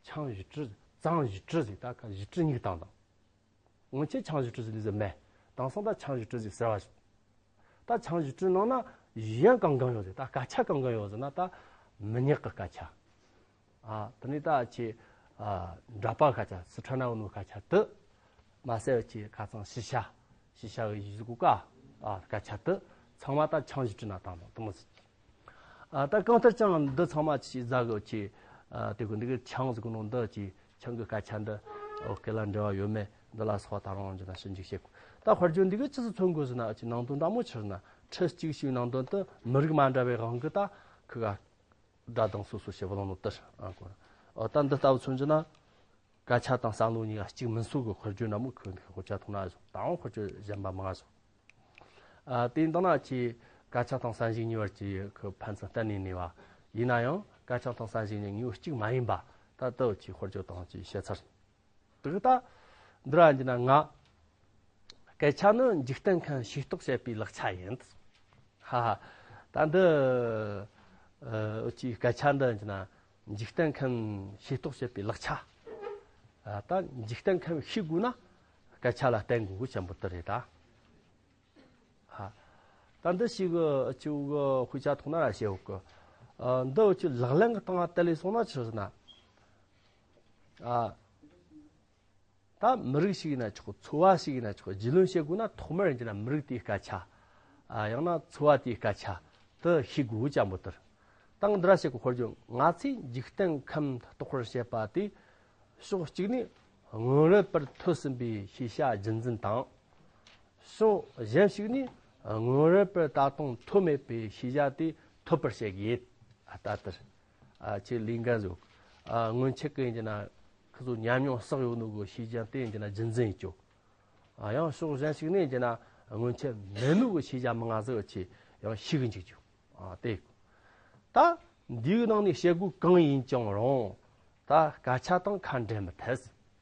ཆིང་ཞུ་བྲི་ཟིག་ཙང་ཞུ་བྲི་ཟིག་ད་ཁ་ཞུ་བྲི་གཉིས་བཏང་དང་། སྔོན་ཆད་ཆིང་ཞུ་བྲི་ཟིག་ལས་ཟིག་མེད། དེང་སང་ད་ཆིང་ཞུ་བྲི་ཟིག་ཟེར་བ་ཞིག་ད་ཆིང་ཞུ་བྲི་ནང་ན་གཞན་གང་གང་ཡོད་ཟིག་ད་སྐད་ཆ་གང་གང་ཡོད་ཟིག་ན་ད་མི་ཉག་གི་སྐད་ཆ། ཨ་དེ་ནས་ད་ཆི་ཨ་འདྲ་པ་སྐད་ཆ་སི་ཁྲོན་ན་འུ་ནུ་སྐད་ཆ་དུ། མ་ཟད་ཆི་ཁ་ཚང་ཤི་ཤ་ཤི་ཤ་གི་ཡི་ཟུག་ག་ཨ་སྐད་ཆ་དུ་ཚང་མ་ད་ཆིང་ཞུ་བྲི་ན་བཏང་དང་དུ་མི་ཟིག་ཨ་ད་གང་ལྟར་ཀྱང་འདི་ཚང་མ་ཆི་ཟ་གི་ཆི་ཨ་དེ་གི་འདི་གི་ཆིང་ཟིག་གི་ནང་འདི་ཆི་ཆིང་གི་སྐད་ཆ་འདི་འོ་སྐད་ལ་འབྲེལ་བ་ཡོད་མེད་འདི་ལ་སོགས་ད་རུང་འཇི་ན་ཞིབ་འཇུག་བྱེད་དགོས། ད་དཔེར་བརྗོད་འདི་གི་ཆི་ཟིག་མཚོན་དགོས་ཟེར་ན་ཆི་ནང་དོན་འདྲ་མོ་ཆི་ཟེར་ན་ཁྲི་གཅིག་ཞིག་ནང་དོན་དུ་མི་རིགས་མ་འདྲ་བའི་དབང་གིས་ད་ཁི་ག་སྒྲ་གདངས་སོ་སོ་ཞེས་པ་ལོང་ནོ་ལྟར་ཨང་གོ། འོ་ད་འདི་ལྟ་བུ་མཚོན་རྒྱུ་ན། སྐད་ཆ་དང་བསམ་བློ་གཉིས་ཀ་གཅིག་མིན་སོགས་ཀྱི་དཔེར་བརྗོད་འདྲ་མོ་ཁོས་འདི་ཁོ་ཅག་ཐུག་ན་བཞག་ད་རུང་དཔེར་བརྗོད་གཞན་པ་མང་ང་བཞག་ཨ་དེ་ཡིན་དང་ན་ཆེ་སྐད་ཆ་དང་བསམ་གཞིག་གཉིས་བར་གྱི་ཁོ་ཕན་ཚུན་གཏན་ནས་ནུས་པ། ཡིན་ན་ཡང་སྐད་ཆ་དང་བསམ་གཞིག་གཉིས་དངོས་པོ་གཅིག་མ་ཡིན་པ་ད་ལྟ་བུ་ཆེ་དཔེར་བརྗོད་དང་ཆེ་བཤད་ཚར། དེ་གི་ད་འདི་ར་འདི་ན་ང་སྐད་ཆ་ནི་འཇིག་རྟེན་ཁམས་ཤེས་རྟོགས་བྱེད་པའི་ལག་ཆ་ཡིན། ཧ་ཧ། ད་འདི་ཨ་ཅིག་སྐད་ཆ་འདི་འདི་ན་འཇིག་རྟེན་ཁམས་ཤེས་རྟོགས་བྱེད་པའི་ལག་ཆ། ཨ་ད་འཇིག་རྟེན་ཁམས་ཤེས་དགོས་ན་སྐད་ཆ་ལ་བརྟེན་དགོས་ཀྱི་ཅན་པོ་དེ་རེད་ད། ཧ། ད་འདི་ཞིག་གི་ཨ་ཅིག་གི་དཔེ་ཆ་ཐོག་ན་ར་བཤད་འོག་གི། ཨ་འདི་ཨ་ཅིག་ལག་ལེན་གི་སྟེང་ང་དེ་ལས་སོང་ན་ཆི་ཟེར་ན། ཨ། ད་མི་རིགས་ཤིག་ཡིན་ན་ཆོག་ཚོ་བ་ཞིག་ཡིན་ན་ཆོག་རྒྱུས་ལོན་བྱེད་དགོས་ན་ཐོག་མར་ཡིན་ན་མི་རིགས་དེའི་སྐད་ཆ། ཨ་ཡང་ན་ཚོ་བ་དེའི་སྐད་ཆ་དེ་ཤེས་དགོས་ཀྱི་ཅན་པོ་དེར། ད་འདི་ར་བཤད་གོ་དཔེར་བརྗོད་ང་ཚོས་འཇིག་རྟེན་ཁམས་རྟོགས་པར་བྱེད་པ་དེ། ཕྱོགས་གཅིག་ནས་སྔོན་རོལ་པར་ཐོས་ཟིན་པའི་ཤེས་བྱ་རྒྱུན་འཛིན་དང་། ཕྱོགས་གཞན་ཞིག་ནས་ སྔོན་རབས་པར་ད་དུང་ཐོབ་མེད་པའི་ཤེས་བྱ་དེ་ཐོབ་པར་བྱེད་དགོས། ད་ལྟར་ཨ་ཁྱེད་ལས་འགན་བཟོ། ཨ་སྔོན་ཆད་ཀྱི་ཡིན་གྱི་ན་ཁི་ཚོ་ཉམས་མྱོང་བསགས་ཡོད་ནོ་གི་ཤེས་བྱ་དེ་ཡིན་གྱི་ན་རྒྱུན་འཛིན་ཡིན་ཅོ། ཨ་ཡང་ཕྱོགས་གཞན་ཞིག་ནས་ཡིན་གྱི་ན་སྔོན་ཆད་མེད་ནོ་གི་ཤེས་བྱ་མང་ང་ཟིག་ཁྱེད་ཡང་ཤེས་གི་འཇུག་ཅོ། ཨ་དེ་ད་འདིའི་ནང་ནས་བཤད་དགོས་གང་ཡིན་ཀྱང་རུང་ད་སྐད་ཆ་དང་ཁ་འབྲལ་མི་ཐུབ།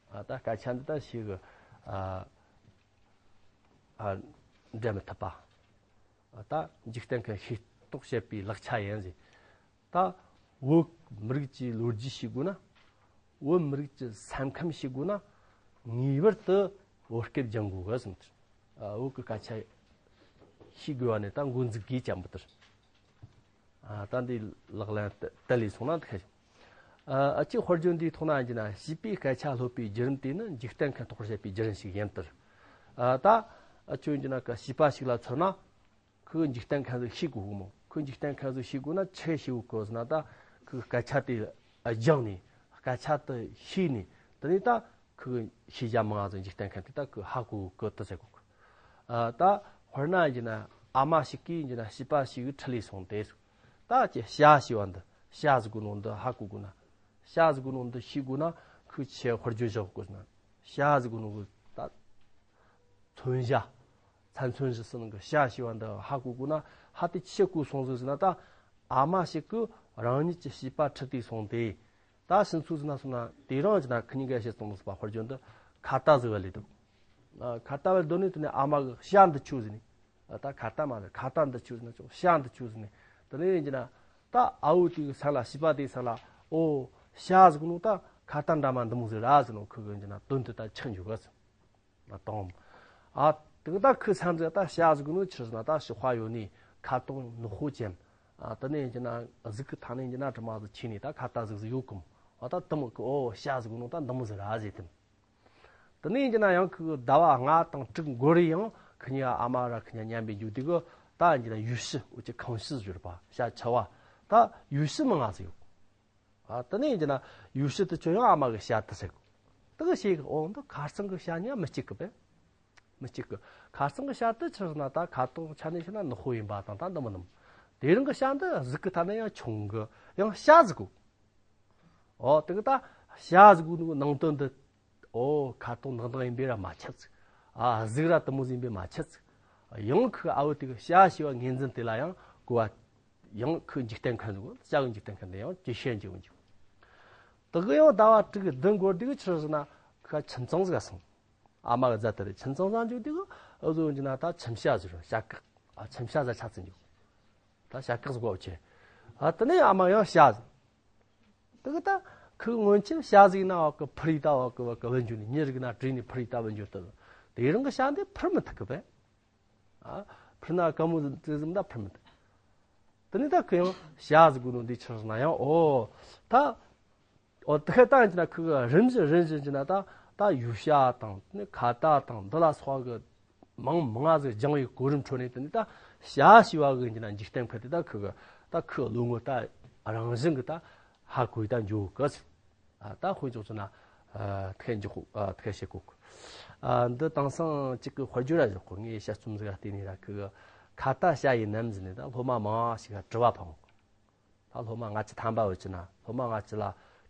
ཨ་ད་སྐད་ཆ་འདི་ད་ཤེས་གི་ཨ་ཨ་འབྲལ་མི་ཐུབ་པ། ད་འཇིག་རྟེན་ཁ་ཤེས་རྟོགས་བྱེད་པའི་ལག་ཆ་ཡིན་ཟེར། ད་བོད་མི་རིགས་ཀྱི་ལོ་རྒྱུས་ཤེས་དགོས་ན། བོད་མི་རིགས་ཀྱི་ས་ཁམས་ཤེས་དགོས་ན། ངེས་པར་དུ་བོད་སྐད་སྦྱང་དགོས་གི་ཟེར། བོད་ཀྱི་སྐད་ཆ་ཤེས་དགོས་པ་ནས་ད་འགོ་འཛུགས་དགོས་ཀྱང་མི་ལྟར། ད་འདི་ལག་ལེན་དུ་ལས་སོང་ན་ཁ་ཤས། ཨ་ཅིག་དཔེར་བརྗོད་འདིའི་ཐོག་ན་ཡིན་གྱི་ན་བྱིས་པའི་སྐད་ཆ་སློབ་པའི་བརྒྱུད་རིམ་དེ་ནི་འཇིག་རྟེན་ཁ་རྟོགས་བྱེད་པའི་བརྒྱུད་རིམ་ཞིག་ཡིན་ལྟར། ཨ་ད་ཨ་ཁྱོད་ཡིན་གྱི་ན་ཀ་བྱིས་པ་ཞིག་ལ་མཚོན་ན། ཁོས་འཇིག་རྟེན་ཁ་ཟིག་ཤེས་དགོས་གི་མོ། ཁོས་འཇིག་རྟེན་ཁ་ཟིག་ཤེས་དགོས་ན་ཆི་ཤེས་དགོས་ཟེར་ན་ད་ཁོས་སྐད་ཆ་དེ་སྦྱངས་ནས་སྐད་ཆ་དེ་ཤེས་ནས་དེ་ནས་ད་ཁོས་ཤེས་བྱ་མང་ང་ཟིག་འཇིག་རྟེན་ཁ་དེ་ད་ཁོས་ཧ་གོ་གི་དེ་ཟེར་གོ་གི། ཨ་ད་དཔེར་ན་ཡིན་གྱི་ན་ཨ་མ་ཞིག་གིས་ཡིན་གྱི་ན་བྱིས་པ་ཞིག་ཁྲིད་ལས་སོང་དེ། ད་ཁྱེད་བྱ་ཞེས་པ་འདི་བྱ་ཟེར་གོ་ནོ་འདི་ཧ་གོ་དགོས་ན། བྱ་ཟེར་གོ་ནོ་འདི་ཤེས་དགོས་ན་ཁོས་ཆི་དཔེར་བརྗོད་བཞག་དགོས་ན། བྱ་ཟེར་གོ་ནོ་གི་ད་མཚོན་བྱ། ཚ་མཚོན་བྱ་ཟེར་ནོ་གི་བྱ་ཞེས་པ་འདི་ཧ་གོ་དགོས་ན། ཧ་དེ་ཆི་གོ་སོང་ཟིག་ཟེར་ན་ད་ཨ་མ་ཞིག་གིས་རང་ཉིད་ཀྱི་བྱིས་པ་ཁྲིད་དེ་སོང་སྟེ། ད་ཕྱིན་ཚུལ་ཟིག་ན་སོང་ན་དེ་རིང་གི་ན་ཁི་གཉིས་ཀ་བཤད་སོང་ཟིག་པ་དཔེར་བརྗོད་འདི་ཁ་ཏ་ཟིག་བལ་ལས་འདུག་ཨ་ཁ་ཏ་བལ་འདོད་ནས་དེ་ནས་ཨ་མ་གིས་བྱ་འདི་ཁྱོ་ཟེར་ནས། ཨ་ད་ཁ་ཏ་མ་ཟེར། ཁ་ཏ་འདི་ཁྱོ་ཟེར་ན་ཆོག་བྱ་འདི་ཁྱོ་ཟེར་ནས། དེ་ནས་ཡིན་གྱི་ན་ད་ཨ་བོ་དེ་གི་སེམས་ལ་བྱིས་པ་དེའི་སེམས་ལ་ཨོ་བྱ་ཟེར་གོ་ནོ་ད་ཁ་ཏ་འདྲ་མ་འདི་མོ་ཟིག་ར་ཟེར་ནོ་ཁོ་གི་ཡིན་གྱི་ན་དོན་དེ་ད་ཆགས་འཇུག་གི་ཟེར། ཨ་དང་། ཨ་དེ་གི་ད་ཁོའི་སེམས་ཟིག་ད་བྱ་ཟེར་གོ་ནོ་ཆི་ཟེར་ན་ད་ཞོགས་པ་ཡོད་ནས་ཁ་དོག་ནག་པོ་ཅན། ཨ་དེ་ནས་ཡིན་གྱི་ན་གཟུགས་གི་ཐ་ནས་ཡིན་གྱི་ན་དྲི་མ་ཟིག་ཆེ་ནས་ད་ཁ་ཏ་ཟིག་ཟིག་ཡོད་གི་མོ། ཨ་ད་དེ་མོ་གི་ཨོ་བྱ་ཟེར་གོ་ནོ་ད་འདི་མོ་ཟིག་ར་ཟེར་དེ། དེ་ནས་ཡིན་གྱི་ན་ཡང་ཁོ་གི་ཟླ་བ་ལྔ་དང་དྲུག་འགོར་རེ་ཡང་ཁོ་གཉིས་ཨ་མ་ར་ཁོ་གཉིས་མཉམ་པའི་འཇུག་དུས་གི་ད་ཡིན་གྱི་ན་ཡུལ་ཕྱི་འུ་ཅག་ཁང་ཕྱི་ཟེར་བ་བྱ་ཆ་བ་ད་ཡུལ་ཕྱི་མི་ང་ཟིག་ཡོད། ཨ་དེ་ནས་ཡིན་གྱི་ན་ཡུལ་ཕྱི་དུ་ཁྱོད་ཡང་ཨ་མ་གི་བྱ་དེ་ཟེར་གི། དེ་གི་བྱེད་གི་ཨོ་འདི་ཁ་སང་གི་བྱ་གཉིས་མི་གཅིག་གི་པས། མི་གཅིག་གི། ཁ་སང་གི་བྱ་དེ་ཆི་ཟེར་ན་ད་ཁ་དོག་ཆ་ནས་བཤད་ན་ནག་པོ་ཡིན་པ་དང་ད་འདི་མོ་ནི་མོ། དེ་རིང་གི་བྱ་འདི་གཟུགས་གི་ཐ་ནས་ཡང་ཆུང་གི་ཡང་བྱ་ཟེར་གོ། ཨོ་དེ་གི་ད་བྱ་ཟེར་གོ་ནི་གི་ནང་དོན་འདི། ཨོ་ཁ་དོག་ནག་ནག་ཡིན་པས་ར་མ་ཁྱབ་ཟིག་ཨ་གཟུགས་ར་དེ་མོ་ཟིག་ཡིན་པས་མ་ཁྱབ་ཟིག་ཡང་ཁོའི་ཨ་བོ་དེ་གི་བྱ་ཞེས་པ་ངོས་འཛིན་དེ་ལ་ཡང་གོ་བ། ཡང་ཁོའི་འཇིག་རྟེན་ཁ་འདུག་བྱ་གི་འཇིག་རྟེན་ཁ་འདི་ཡང་ཇེ་ཞན་ཇེ་འོང་འཇུག་དེ་གི་ཡང་ཟླ་བ་དྲུག་གི་བདུན་འགོར་དུས་གི་ཆི་ཟེར་ན་ཁོ་ཁྱིམ་ཚང་ཟིག་ག་སོང་། ཨ་མ་གི་རྫ་དེ་རེད། ཁྱིམ་ཚང་ཟིག་འཇུག་དུས་གི་ཨུ་ཟོ་འཇུག་ན་ད་ཁྱིམ་བྱ་ཟེར་བྱ་གག་ཨ་ཁྱིམ་བྱ་ཟིག་ཆ་ཚིག་འཇུག་ད་བྱ་གག་ཟིག་གོ་ཆེ། ཨ་དེ་ནས་ཨ་མ་ཡང་བྱ་ཟིག་དེ་གི་ད་ཁོའི་སྔོན་ཆད་བྱ་ཟིག་ན་བ་གི་ཕུར་ཡི་ད་བ་གི་བ་གི་བུད་འཇུག་ནས་མྱི་རིགས་ན་བྲོས་ནས་ཕུར་ཡི་ད་བུད་འཇུག་དེ་དེ་རིང་གི་བྱ་འདི་ཕུར་མི་ཐུབ་གི་པས། ཨ་ཕུར་ན་དཀའ་མོ་ཟིག་ཟིག་ད་ཕུར་མི་ཐུབ། དེ་ནས་ད་ཁོ་ཡང་བྱ་ཟེར་གོ་ནོ་འདི་ཆི་ཟེར་ན་ཡང་ཨོ་ད། ཨོ་དེ་ཁ་ད་ཡིན་ན་ཁོ་གི་རིམ་བཞིན་རིམ་བཞིན་གྱི་ན་ད་ད་ཡུལ་བྱ་དང་ནི་ཁ་ཏ་དང་འདི་ལ་སོགས་གི་མང་མང་ང་ཟིག་སྦྱང་བའི་གོ་རིམ་ཁྲོད་ནས་དེ་ནས་ད་བྱ་ཞེས་པ་གི་ཡིན་གྱི་ན་འཇིག་རྟེན་ཁ་དེ་ད་ཁོ་གི་ད་ཁོའི་བློ་ངོར་ད་རང་བཞིན་གི་ད་ཧ་གོ་ཡི་ད་འཇོག་གི་ཟེར། ཨ་ད་དཔེ་འཇོག་ཚུལ་ན་ཨ་ཐེ་འཇོག་གོ་ཨ་ཐེ་བྱེད་གོ་གི། ཨ་འདི་དེང་སང་གཅིག་གི་དཔེར་བརྗོད་ར་འཇོག་གོ་ངས་དཔྱད་རྩོམ་ཟིག་ག་བལྟས་ནས་ར་ཁོ་གི་ཁ་ཏ་བྱ་ཡིན་ནམ་ཟེར་ནས་ད་སློབ་མ་མང་ཞིག་ག་དྲི་བ་འཕངས་གོ་ད་སློབ་མ་ལྔ་བཅུ་ཐམ་པ་ཡོད་ཀྱི་ན་སློབ་མ་ལྔ་བཅུ་ལ་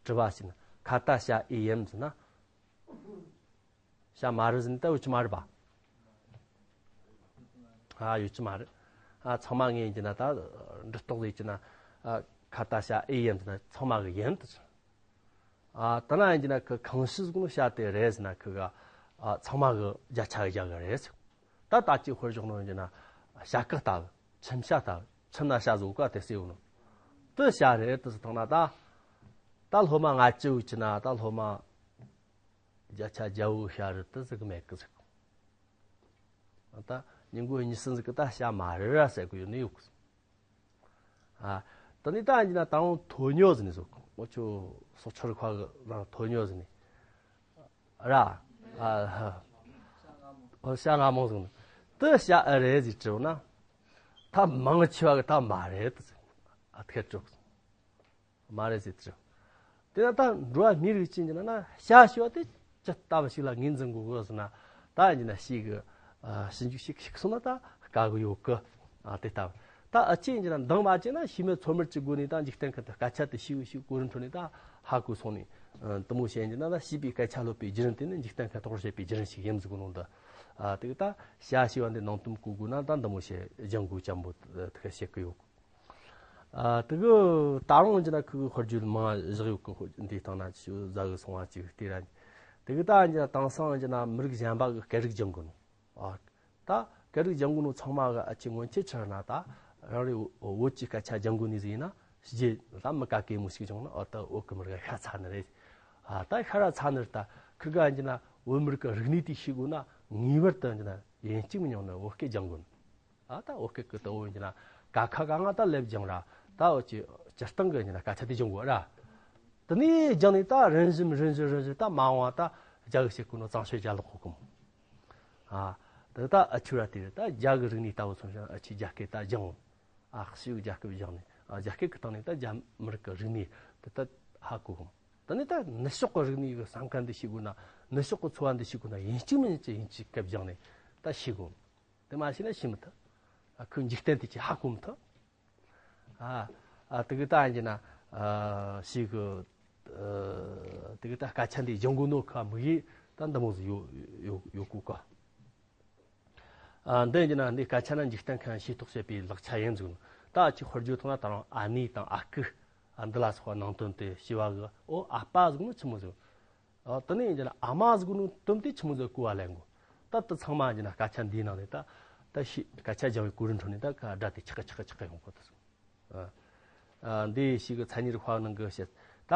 དྲི་བ་ཞིག་ན་ཁ་ཏ་བྱ་ཨེ་ཡིན་ཟེར་ན། བྱ་མ་རེད་ཟེར་ན་ད་ཡོད་ཀྱི་མ་རེད་པ། ཨ་ཡོད་ཀྱི་མ་རེད། ཨ་ཚང་མ་ངས་ཡིན་གྱི་ན་ད་འདྲི་རྟོག་ལས་ཀྱི་ན་ཨ་ཁ་ཏ་བྱ་ཨེ་ཡིན་ཟེར་ན་ཚང་མ་གི་ཡིན་དུ་ཟེར། ཨ་ད་ན་ཡིན་གྱི་ན་ཁོ་གང་ཤེས་གོ་ནོ་བྱ་དེ་རེད་ཟེར་ན་ཁོ་ག་ཨ་ཚང་མ་གི་བརྒྱ་ཆ་བརྒྱ་གི་རེད་ཟེར། ད་ད་ཅིག་དཔེར་བཞག་ནོ་ཡིན་གྱི་ན་བྱ་གག་ལྟ་བུ་ཁྱིམ་བྱ་ལྟ་བུ་ཁྱིམ་ན་བྱ་ཟིག་ག་དེ་སེ་ཡོད་ནོ། དེ་བྱ་རེད་དུ་ཟེར་བཏང་ན་ད། ད་སློབ་མ་ལྔ་བཅུ་ཡོད་ཀྱི་ན་ད་སློབ་མ་བརྒྱ་ཆ་བརྒྱ་བོ་བྱ་རེད་དུ་ཟེར་གི་མེད་གི་ཟེར། ད་ཉིན་གུང་གཉིས་གསུམ་ཟིག་གི་ད་བྱ་མ་རེད་ར་ཟེར་གི་ཡོད་ནི་ཡོད་གི། ཨ་ད་ནི་ད་ཡིན་ན་ད་འོང་ཐོ་ཉོ་ཟེར་ནི་ཟེར་གི་ཨོ་ཆོ་སྲོག་ཆགས་ཁ་གི་ནང་ཐོ་ཉོ་ཟེར་ནི་ར། ཨ་ཧ་ཨོ་བྱ་རྔ་མོང་ཟེར་ནི་དེ་བྱ་ཨེ་རེད་ཟེར་དྲིས་ན་ད་མང་ཆེ་བ་གི་ད་མ་རེད་དུ་ཟེར། ཨ་ཐེ་དྲིས། མ་རེད་ཟེར་དུ། དེ་ན་ད་འགྲོ་བ་མིའི་རིགས་ཅན་གྱི་ནང་ན་བྱ་ཞེས་པ་དེ་ཇི་ལྟ་བུ་ཞིག་ལ་ངོས་འཛིན་དགོས་གི་ཟེར་ན། ད་ཡིན་ན་ཞིག་གི་ ཞིབ་འཇུག་ཞིག་ཞིག་སོང་ན་ད་དཀའ་གི་ཡོད་གི། དེ་ལྟ་བུ། ད་ཨ་ཅེ་ཡིན་གྱི་ན་འདང་མ་བྱས་ན་ཤི་མེད་ཚོད་མེད་ཀྱི་སྒོ་ནས་ད་འཇིག་རྟེན་ཁ་ད་སྐད་ཆ་དེ་ཤི་བའི་ཤི་གོ་རིམ་ཁྲོད་ནས་ད་ཧ་གོ་སོང་ནས། དུ་མོ་བཤད་ཡིན་གྱི་ན་ད་ཤི་བའི་སྐད་ཆ་སློབ་པའི་བརྒྱུད་རིམ་དེ་ནི་འཇིག་རྟེན་ཁ་དོག་བྱེད་པའི་བརྒྱུད་རིམ་ཞིག་ཡིན་ཟིག་གོ་ནོ་འདི། དེ་གི་ད་བྱ་ཤི་བ་འདི་ནང་དུམ་གོ་དགོས་ན་ད་འདི་མོ་བྱས་ལྗང་གུ་ཅན་པོ་དེ་ག་བཤད་གི་ཡོད། ཨ། དེ་གི་ད་རུང་ཡིན་ན་ཁོ་གི་དཔེར་བརྗོད་མང་བཞག་ཡོད་གི། འདི་སྟེང་ན་ཆུ་ཟ་གི་སོང་བ་ཅིག་དེ་ར། དེ་གི་ད་ཡིན་ན་དེང་སང་ཡིན་ན་མི་རིགས་གཞན་པ་གི་སྐད་རིགས་སྦྱང་གི་ནོ། ཨ། ད་སྐད་རིགས་སྦྱང་གི་ནོ་ཚང་མ་གི་ཨ་ཅེ་སྔོན་ཆད་ཆི་རེད་ན་ད་རང་རེ་བོད་ཀྱི་སྐད་ཆ་སྦྱང་གི་ནི་ཟིག་ཡིན་ན་ཞི་རྒྱས་ད་མི་ག་གེ་མོ་ཞིག་བྱུང་ན་ཨོ་ད་བོད་གི་མི་རིགས་ཤ་ཚ་ནི་རེད། ཨ། ད་ཤ་ར་ཚ་ནི་རེད། ད་ཁི་ག་ཡིན་ན་བོད་མི་རིགས་གི་རིག་གནས་དེ་ཤེས་དགོས་ན་ངེས་པར་དུ་ཡིན་ན་ཡིན་གཅིག་མིན་ཉུང་ནི་བོད་སྐད་སྦྱང་དགོས་ནི། ཨ། ད་བོད་སྐད་ཀྱི་ལྟ་བུ་ཡིན་ན་ཀ་ཁ་ག་ང་ད་ལེབ་སྦྱང་ར། ད་འོ་ཅི་སྤྱིར་བཏང་གི་ཡིན་ན་སྐད་ཆ་དེ་སྦྱང་དགོས་ར། དེ་ནས་སྦྱང་ནས་ད་རིམ་བཞིན་རིམ་བཞིན་རིམ་བཞིན་ད་མ་འོངས་ད་རྒྱ་གི་བཤད་གོ་ནོ་གཙང་བཤད་རྒྱ་ལོག་གོ་གི་མོ། ཨ། དེ་ད་ཨ་ཆུ་ར་དེ་རེད། ད་རྒྱ་གི་རིག་གནས་ལྟ་བུ་སོང་ཞིང་ཨ་ཆུ་རྒྱ་སྐད་ད་སྦྱང་། ཨ། ཤི་བའི་རྒྱ་སྐད་སྦྱང་ནས། ཨ། རྒྱ་སྐད་ཀྱི་སྟེང་ནས་ད་རྒྱ་མི་རིགས་ཀྱི་རིག་གནས་དེ་ད་ཧ་གོ་གི་མོ། དེ་ནས་ད་ནུབ་ཕྱོགས་ཀྱི་རིག་གནས་ཀྱི་བསམ་ཁ་འདི་ཤེས་དགོས་ན། ནུབ་ཕྱོགས་ཀྱི་འཚོ་བ་འདི་ཤེས་དགོས་ན་ཡིན་གཅིག་མིན་གཅིག་ཡིན་གཅིག་སྐད་སྦྱང་ནས་ད་ཤེས་དགོས། དེ་མ་ཤེས་ན་ཤེས་མི་ཐུབ། ཨ། ཁོའི་འཇིག་རྟེན་དེ་ཅིག་ཧ་གོ་མི་ཐུབ། ཨ། ཨ། དེ་གི་ད་ཡིན་གྱི་ན། ཨ། ཞིག་གི། ཨ། དེ་གི་ད་སྐད་ཆ་འདི་སྦྱང་དགོས་ནོ་ཁ་མི་ཡེ་ད་འདི་མོ་ཟིག་ཡོད་ཡོད་ཡོད་གོ་ག། ཨ། འདི་ཡིན་གྱི་ན་འདི་སྐད་ཆ་ན་འཇིག་རྟེན་ཁ་ཤེས་རྟོགས་བྱེད་པའི་ལག་ཆ་ཡིན་ཟིག་ནོ། ད་ཅིག་དཔེར་བརྗོད་ཐོག་ན་ད་རུང་ཨ་ནེ་དང་ཨ་ཁུ། ཨ། འདི་ལ་སོགས་པ་ནང་དོན་དེ་ཤེས་པ་གི། ཨོ་ཨ་ཕ་ཟིག་ནི་ཆི་མོ་ཟིག། ཨ། དེ་ནས་ཡིན་གྱི་ན་ཨ་མ་ཟིག་ནི་དོན་དེ་ཆི་མོ་ཟིག་གོ་བ་ལེན་གོ། ད་དེ་ཚང་མ་ཡིན་གྱི་ན་སྐད་ཆ་འདིའི་ནང་ནས་ད་ད་ཤི་སྐད་ཆ་སྦྱང་བའི་གོ་རིམ་ཁྲོད་ནས་ད་ཁ་སྒྲ་དེ་ཆག་ཆག་ཆག་ཡོང་གོ་ད་སོང་། ཨ། ཨ། འདི་ཞིག་གི་མཚན་ཉིད་རིག་པ་ནང་གི་བཤད། ད་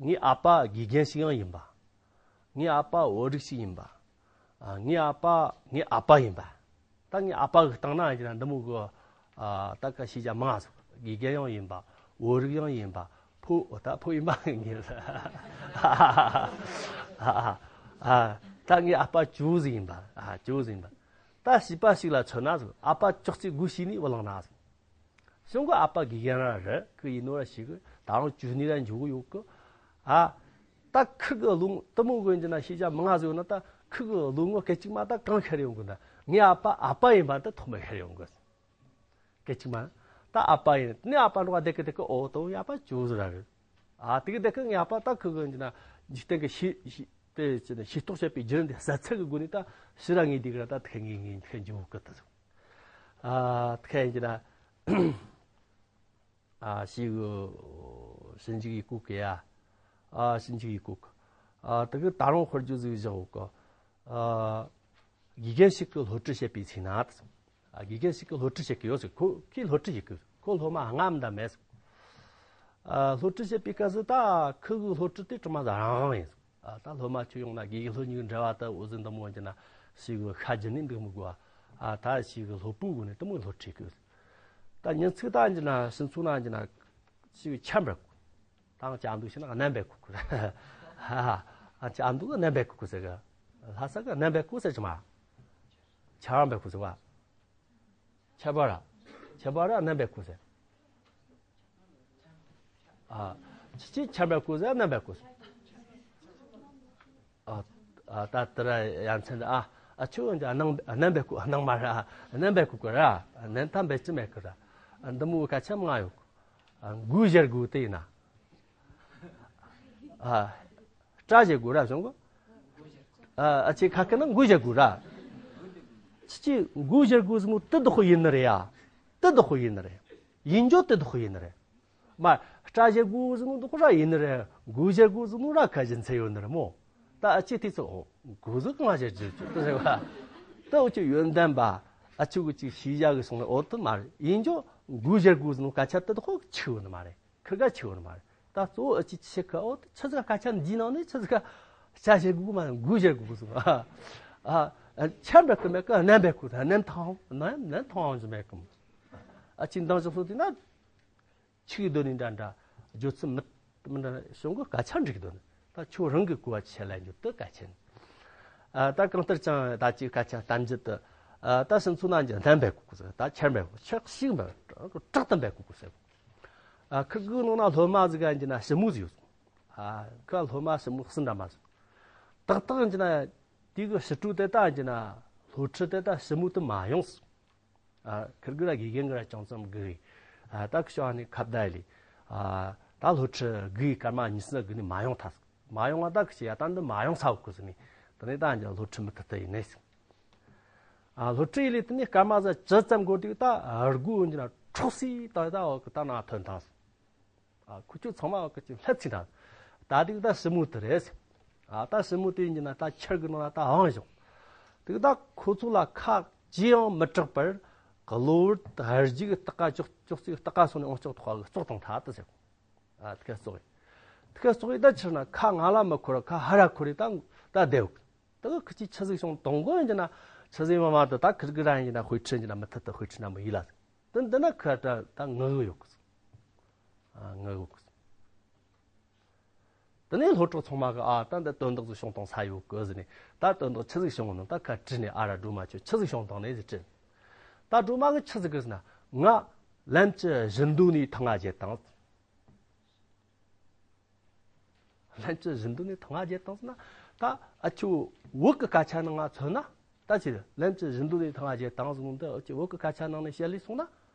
ངའི་ཨ་ཕ་དགེ་རྒན་ཞིག་ཡང་ཡིན་པ། ངའི་ཨ་ཕ་བོད་རིགས་ཤིག་ཡིན་པ། ཨ། ངའི་ཨ་ཕ་ངའི་ཨ་ཕ་ཡིན་པ། ད་ངའི་ཨ་ཕ་གི་སྟེང་ན་ཡིན་ན་འདི་མོ་གི། ཨ། ད་ག་ཤེས་བྱ་མང་ཟིག། དགེ་རྒན་ཡང་ཡིན་པ། བོད་རིགས་ཡང་ཡིན་པ། ཕོ། ཨོ་ད་ཕོ་ཡིན་པ་ངེས་ལ། ཨ། ད་ངའི་ཨ་ཕ་ཇོ་བོ་ཟིག་ཡིན་པ། ཨ། ཇོ་བོ་ཟིག་ཡིན་པ། ད་བྱིས་པ་ཞིག་ལ་མཚོན་ན་ཟིག། ཨ་ཕ་ཅོག་ཙེ་སྒོ་ཕྱེ་ནས་བུད་ལངས་ན་ཟིག། གཞུང་གི་ཨ་ཕ་དགེ་རྒན་ར་རེད་གི། ཡིན་ནོ་ར་ཞིག་གི་ད་རུང་ཇོ་ནི་ར་འཇོག་གི་ཡོད་གི། ཨ། ད་ཁི་གི་བློ་ངོ་དེ་མོ་གི་ཡིན་གྱི་ན་ཤེས་བྱ་མང་ང་ཟིག་ཡོད་ན། ད་ཁི་གི་བློ་ངོ་སྐད་ཅིག་མ་ད་གང་ཤར་ཡོང་གི་ན། ངའི་ཨ་ཕ་ཨ་ཕ་ཡིན་པ་ད་ཐོག་མར་ཤར་ཡོང་གི། སྐད་ཅིག་མ་ད་ཨ་ཕ་ཡིན་ནི། ཨ་ཕ་འགྲོ་བ་བསྡད་གི་བསྡད་གི། ཨོ་ད་ངའི་ཨ་ཕ་ཇོ་བོ་ཟིག་ར་རེད། ཨ། དེ་གི་བསྡད་གི། ངའི་ཨ་ཕ་ད་ཁི་གི་ཡིན་གྱི་ན་འཇིག་རྟེན་གི་ཤེས་ཤེས་དེ་ཅི་ནས་ཤེས་རྟོགས་བྱེད་པའི་བརྒྱུད་རིམ་དེ་གསལ་ཚད་གི་སྒོ་ནས་ད་ཕྱི་ར་ངེས་དེ་གི་ར་ད་དེ་གི་ངེས་ངེས་དེ་གི་འཇོག་གི་ད་ཟིག། ཨ། དེ་གི་ཡིན་གྱི་ན། ཨ། ཞིག་གི་ཞིབ་འཇུག་ཡེ་གོ་གི་ཡ། ཨ། ཞིབ་འཇུག་ཡེ་གོ་གི། ཨ། དེ་གི་ད་རུང་དཔེར་བརྗོད་ཟིག་བཞག་གོ་གི། ཨ། དགེ་རྒན་ཞིག་གིས་སློབ་ཁྲིད་བྱེད་པའི་ཚེ་ན། ཨ། དགེ་རྒན་ཞིག་གིས་སློབ་ཁྲིད་བྱེད་ཀྱི་ཡོད་ཟིག། ཁོ་ཁོས་སློབ་ཁྲིད་བྱེད་ཀྱི་ཡོད། ཁོ་སློབ་མ་ལྔ་མིན་ད་མེད་ཟིག། ཨ། སློབ་ཁྲིད་བྱེད་པའི་སྐབས་སུ་ད་ཁོ་གི་སློབ་ཁྲིད་དེ་གྲིབ་མ་ཟ་རང་རང་ཡིན་ཟིག། ཨ། ད་སློབ་མ་ཁྱོད་ཡོང་ན་དགེ་རྒན་སློབ་གཉིས་ཀྱི་འབྲེལ་བ་ད་འོ་ཟིག་འདི་མོ་ཡིན་གྱི་ན་ཞིག་གི་ཤ་རྒྱུ་ནི་འདུག་མི་དགོས། ཨ། ད་ཞིག་གི་སློབ་བུའི་སྒོ་ནས་དེ་མོ་སློབ་ཁྲིད་གི། ད་ཉིན་ཚིག་ད་ཡིན་གྱི་ན་ཕྱི་ཚུགས་ན་ཡིན་གྱི་ན་ཞིག་གི་ཆར་འབེབས་གོ། ད་ང་ཅག་འདུག་ཤི་ན་གནམ་འབེབས་གོ་གི། ཧ་ཧ། ཨ། ཅག་འདུག་གནམ་འབེབས་གོ་གི་ཟེར་གི། ལྷ་ས་གི་གནམ་འབེབས་གོ་ཟེར་གྱི་མ། ཆར་པ་འབེབས་གོ་ཟེར་བ། ཆར་པ་ར། ཆར་པ་ར་གནམ་འབེབས་གོ་ཟེར། ཨ། ཅི་ཅི་ཆར་པ་འབེབས་གོ་ཟེར་གནམ་འབེབས་གོ་ཟེར། ཨ། ཨ། ད་དེ་ར་ཡ་མཚན་ཨ། ཨ། ཁྱོད་འདི་གནམ་གནམ་འབེབས་གོ། གནམ་མ་ར། གནམ་འབེབས་གོ་གི་ར། གནམ་ད་འབེབས་ཀྱི་མེད་གི་ར། འདི་མོ་གི་སྐད་ཆ་མང་ཡོད་གི། ཨ། མགོ་སྦྱར་དགོས་དེ་ཡིན་ན། ཨ། སྐྲ་སྦྱར་དགོས་ར་བྱུང་གི། ཨ། ཨ་ཅེ་ཁ་ཁ་ན་མགོ་སྦྱར་དགོས་ར། ཅི་ཅི་མགོ་སྦྱར་དགོས་ཟེར་ནོ་དེ་བདག་པོ་ཡིན་ནི་རེད་ཡ། དེ་བདག་པོ་ཡིན་ནི་རེད། ཡིན་རྒྱུ་དེ་བདག་པོ་ཡིན་ནི་རེད། མ། སྐྲ་སྦྱར་དགོས་ཟེར་ནོ་བདག་པོ་ར་ཡིན་ནི་རེད། མགོ་སྦྱར་དགོས་ཟེར་ནོ་ར་ཁ་ཅིག་འཚེ་ཡོད་ནི་རེད་མོ། ད་ཨ་ཅེ་དེ་ཚོ་འོ་མགོ་ཟུག་གང་སྦྱར་རྒྱུ་ཅིག་དེ་ཟེར་བ། ད་འུ་ཅག་ཡོན་ཏན་པ་ཨ་ཅེ་གི་ཅིག་ཤེས་བྱ་གི་སོང་ནས་འོ་དེ་མ་རེད། ཡིན་རྒྱུ་མགོ་སྦྱར་དགོས་ཟེར་ནོ་སྐད་ཆ་དེ་བདག་པོ་ཆི་ཡོད་ནི་མ་རེད། ཁི་ག་ཆི་ཡོད་ནི་མ་རེད། ད་གཙོ་བོ་ཨ་ཅེ་ཆི་ཁ་འོ་དེ་ཆི་ཟིག་སྐད་ཆ་འདིའི་ནང་ནས་ཆི་ཟིག་སྐྲ་སྦྱར་དགོས་མ་མགོ་སྦྱར་དགོས་གི་སོང་། ཨ། ཨ། ཆར་འབེབས་གི་མེད་གི། གནམ་འབེབས་གོ་ད་གནམ་ཐང་། གནམ་གནམ་ཐང་ཟིག་མེད་གི། ཨ་ཅེ་འདང་ཞིག་སོང་དུས་ན། ཆིག་སྡོད་ནི་འདྲ་འདྲ། རྒྱུ་མཚན་མི་མི་འདྲ་བྱུང་གི་སྐད་ཆ་འགྲིག་སྡོད་ནི། ད་ཁྱོད་རང་གི་གོ་བ་ཆེ་ལ་འགྱུར་དུ་གལ་ཆེན། ཨ། ད་གང་ལྟར་ཀྱང་ད་ཅིག་སྐད་ཆ་གཏམ་རྒྱུད་དུ། ཨ། ད་སུམ་ཚོ་ན་འགྱུར་གནམ་འབེབས་གོ་གི་ཟེར། ད་ཆར་འབེབས་གོ། ཆག་ཤིག་འབེབས་དྲག་ཏུ་འབེབས་གོ་གི་ཟེར། ཨ། ཁི་གི་ནང་ན་སློབ་མ་ཟིག་ག་འགྱུར་ན་ཞི་མོ་ཟིག་ཡོད། ཨ། ཁི་སློབ་མ་ཞི་མོ་སུ་འདྲ་མ་ཟིག། ཏག་ཏག་འགྱུར་ན། དེ་གི་ཞི་ཀྲུའུ་དེ་ད་འགྱུར་ན་ སློབ་ཁྲིད་དེ་ད་ཞི་མོ་དུ་མ་ཡོང་ཟེར། ཨ། ཁིར་གི་ར་དགེ་རྒན་གི་ར་ཅུང་ཙམ་དགོས། ཨ། ད་ཁི་ཤོ་ཨ་ནི་ཁ་བརྡ་ལི། ཨ། ད་སློབ་ཁྲིད་དགོས་སྐར་མ་གཉིས་གསུམ་དགོས་ནི་མ་ཡོང་ཐལ། མ་ཡོང་བ་ད་ཁི་ཤི་ཡ་ད་འདི་མ་ཡོང་ས་བོ་གི་ཟེར་ནི། དེ་ནས་ད་འཇ་སློབ་ཁྲིད་མུ་མཐུད་དུ་ཡིན་ནས་ཟེར། ཨ། སློབ་ཁྲིད་ལས་དེ་ནས་སྐར་མ་ཟ་ཇི་ཙམ་འགོར་དུས་ད་སྒོ་འཇི་ན་འཕྲོག་སི་ད་ད་འོ་གི་ད་ན་ཐོན་ཐང་ཟེར། ཨ། ཁུ་ཆུ་ཚང་མ་གི་ཅིག་ལྷད་ཚིག་འདྲ། ད་དེ་ད་ཞི་མོ་དེ་རེད། ཨ། ད་ཞི་མོ་དེ་ཡིན་གྱི་ན་ད་ཁྱེར་གི་ནང་ལ་ད་ཧང་བྱུང་། དེ་ད་ཁོ་ཚོ་ལ་ཁ་ཅི་ཡང་མི་གྲག་པར་གློ་བུར་དུ་ཧར་རྒྱུག་སྟག་ཀ་ཅོག་ཅོག་ཙིག་སྟག་ཀ་སོང་ནས་ཨོང་ཅོག་ཐོག་གི་ཙོག་དང་ཐ་དུ་ཟེར། ཨ། དེ་ཁ་ཙོག་ཡིན། དེ་ཁ་ཙོག་ཡིན་ད་ཕྱིར་ན་ཁ་ང་ལ་མི་འཁོར་ཁ་ཧ་ར་འཁོར་རེ་ད་ད་བསྡད་ཡོད། དེ་གི་ཁི་ཅི་ཆི་ཟིག་བྱུང་དང་གོ་ཡིན་གྱི་ན་ཆི་ཟིག་མ་མ་དུ་ད་ཁིར་གི་ར་ཡིན་གྱི་ན་དཔེ་ཁྲིད་ཡིན་གྱི་ན་མུ་མཐུད་དུ་དཔེ་ཁྲིད་ན་མི་ཡིན་ལ། དེ་འདི་ན་ཁ་ད་ད་ངུ་གི་ཡོད་གི། ཨ། ངུ་གི་ཡོད་གི། དེ་ནས་སློབ་གྲོགས་ཚང་མ་གི་ཨ་ད་འདི་དོན་དག་ཟིག་བྱུང་དང་ས་ཡོད་གི་ཟེར་ནས་ད་དོན་དག་ཆི་ཟིག་བྱུང་ནོ་ད་ཁ་དྲིས་ནས་ཨ་ར་སྒྲོལ་མ་ཁྱོད་ཆི་ཟིག་བྱུང་དང་ནས་ཟེར་དྲིས། ད་སྒྲོལ་མ་གི་ཆི་ཟིག་གི་ཟེར་ན་ང་ལམ་གྱི་བཞི་མདོ་ནས་ཐང་ང་བརྒྱལ་དང་། ལམ་གྱི་བཞི་མདོ་ནས་ཐང་ང་བརྒྱལ་དང་ཟེར་ན་ད་ཨ་ཁྱོད་བོད་གི་སྐད་ཆ་ནང་ང་མཚོན་ན་ད་ཅི་ལམ་གྱི་བཞི་མདོ་ནས་ཐང་ང་བརྒྱལ་དང་ཟེར་ནོ་འདི་ཨ་ཁྱོད་བོད་གི་སྐད་ཆ་ནང་ནས་བཤད་ལས་སོང་ན་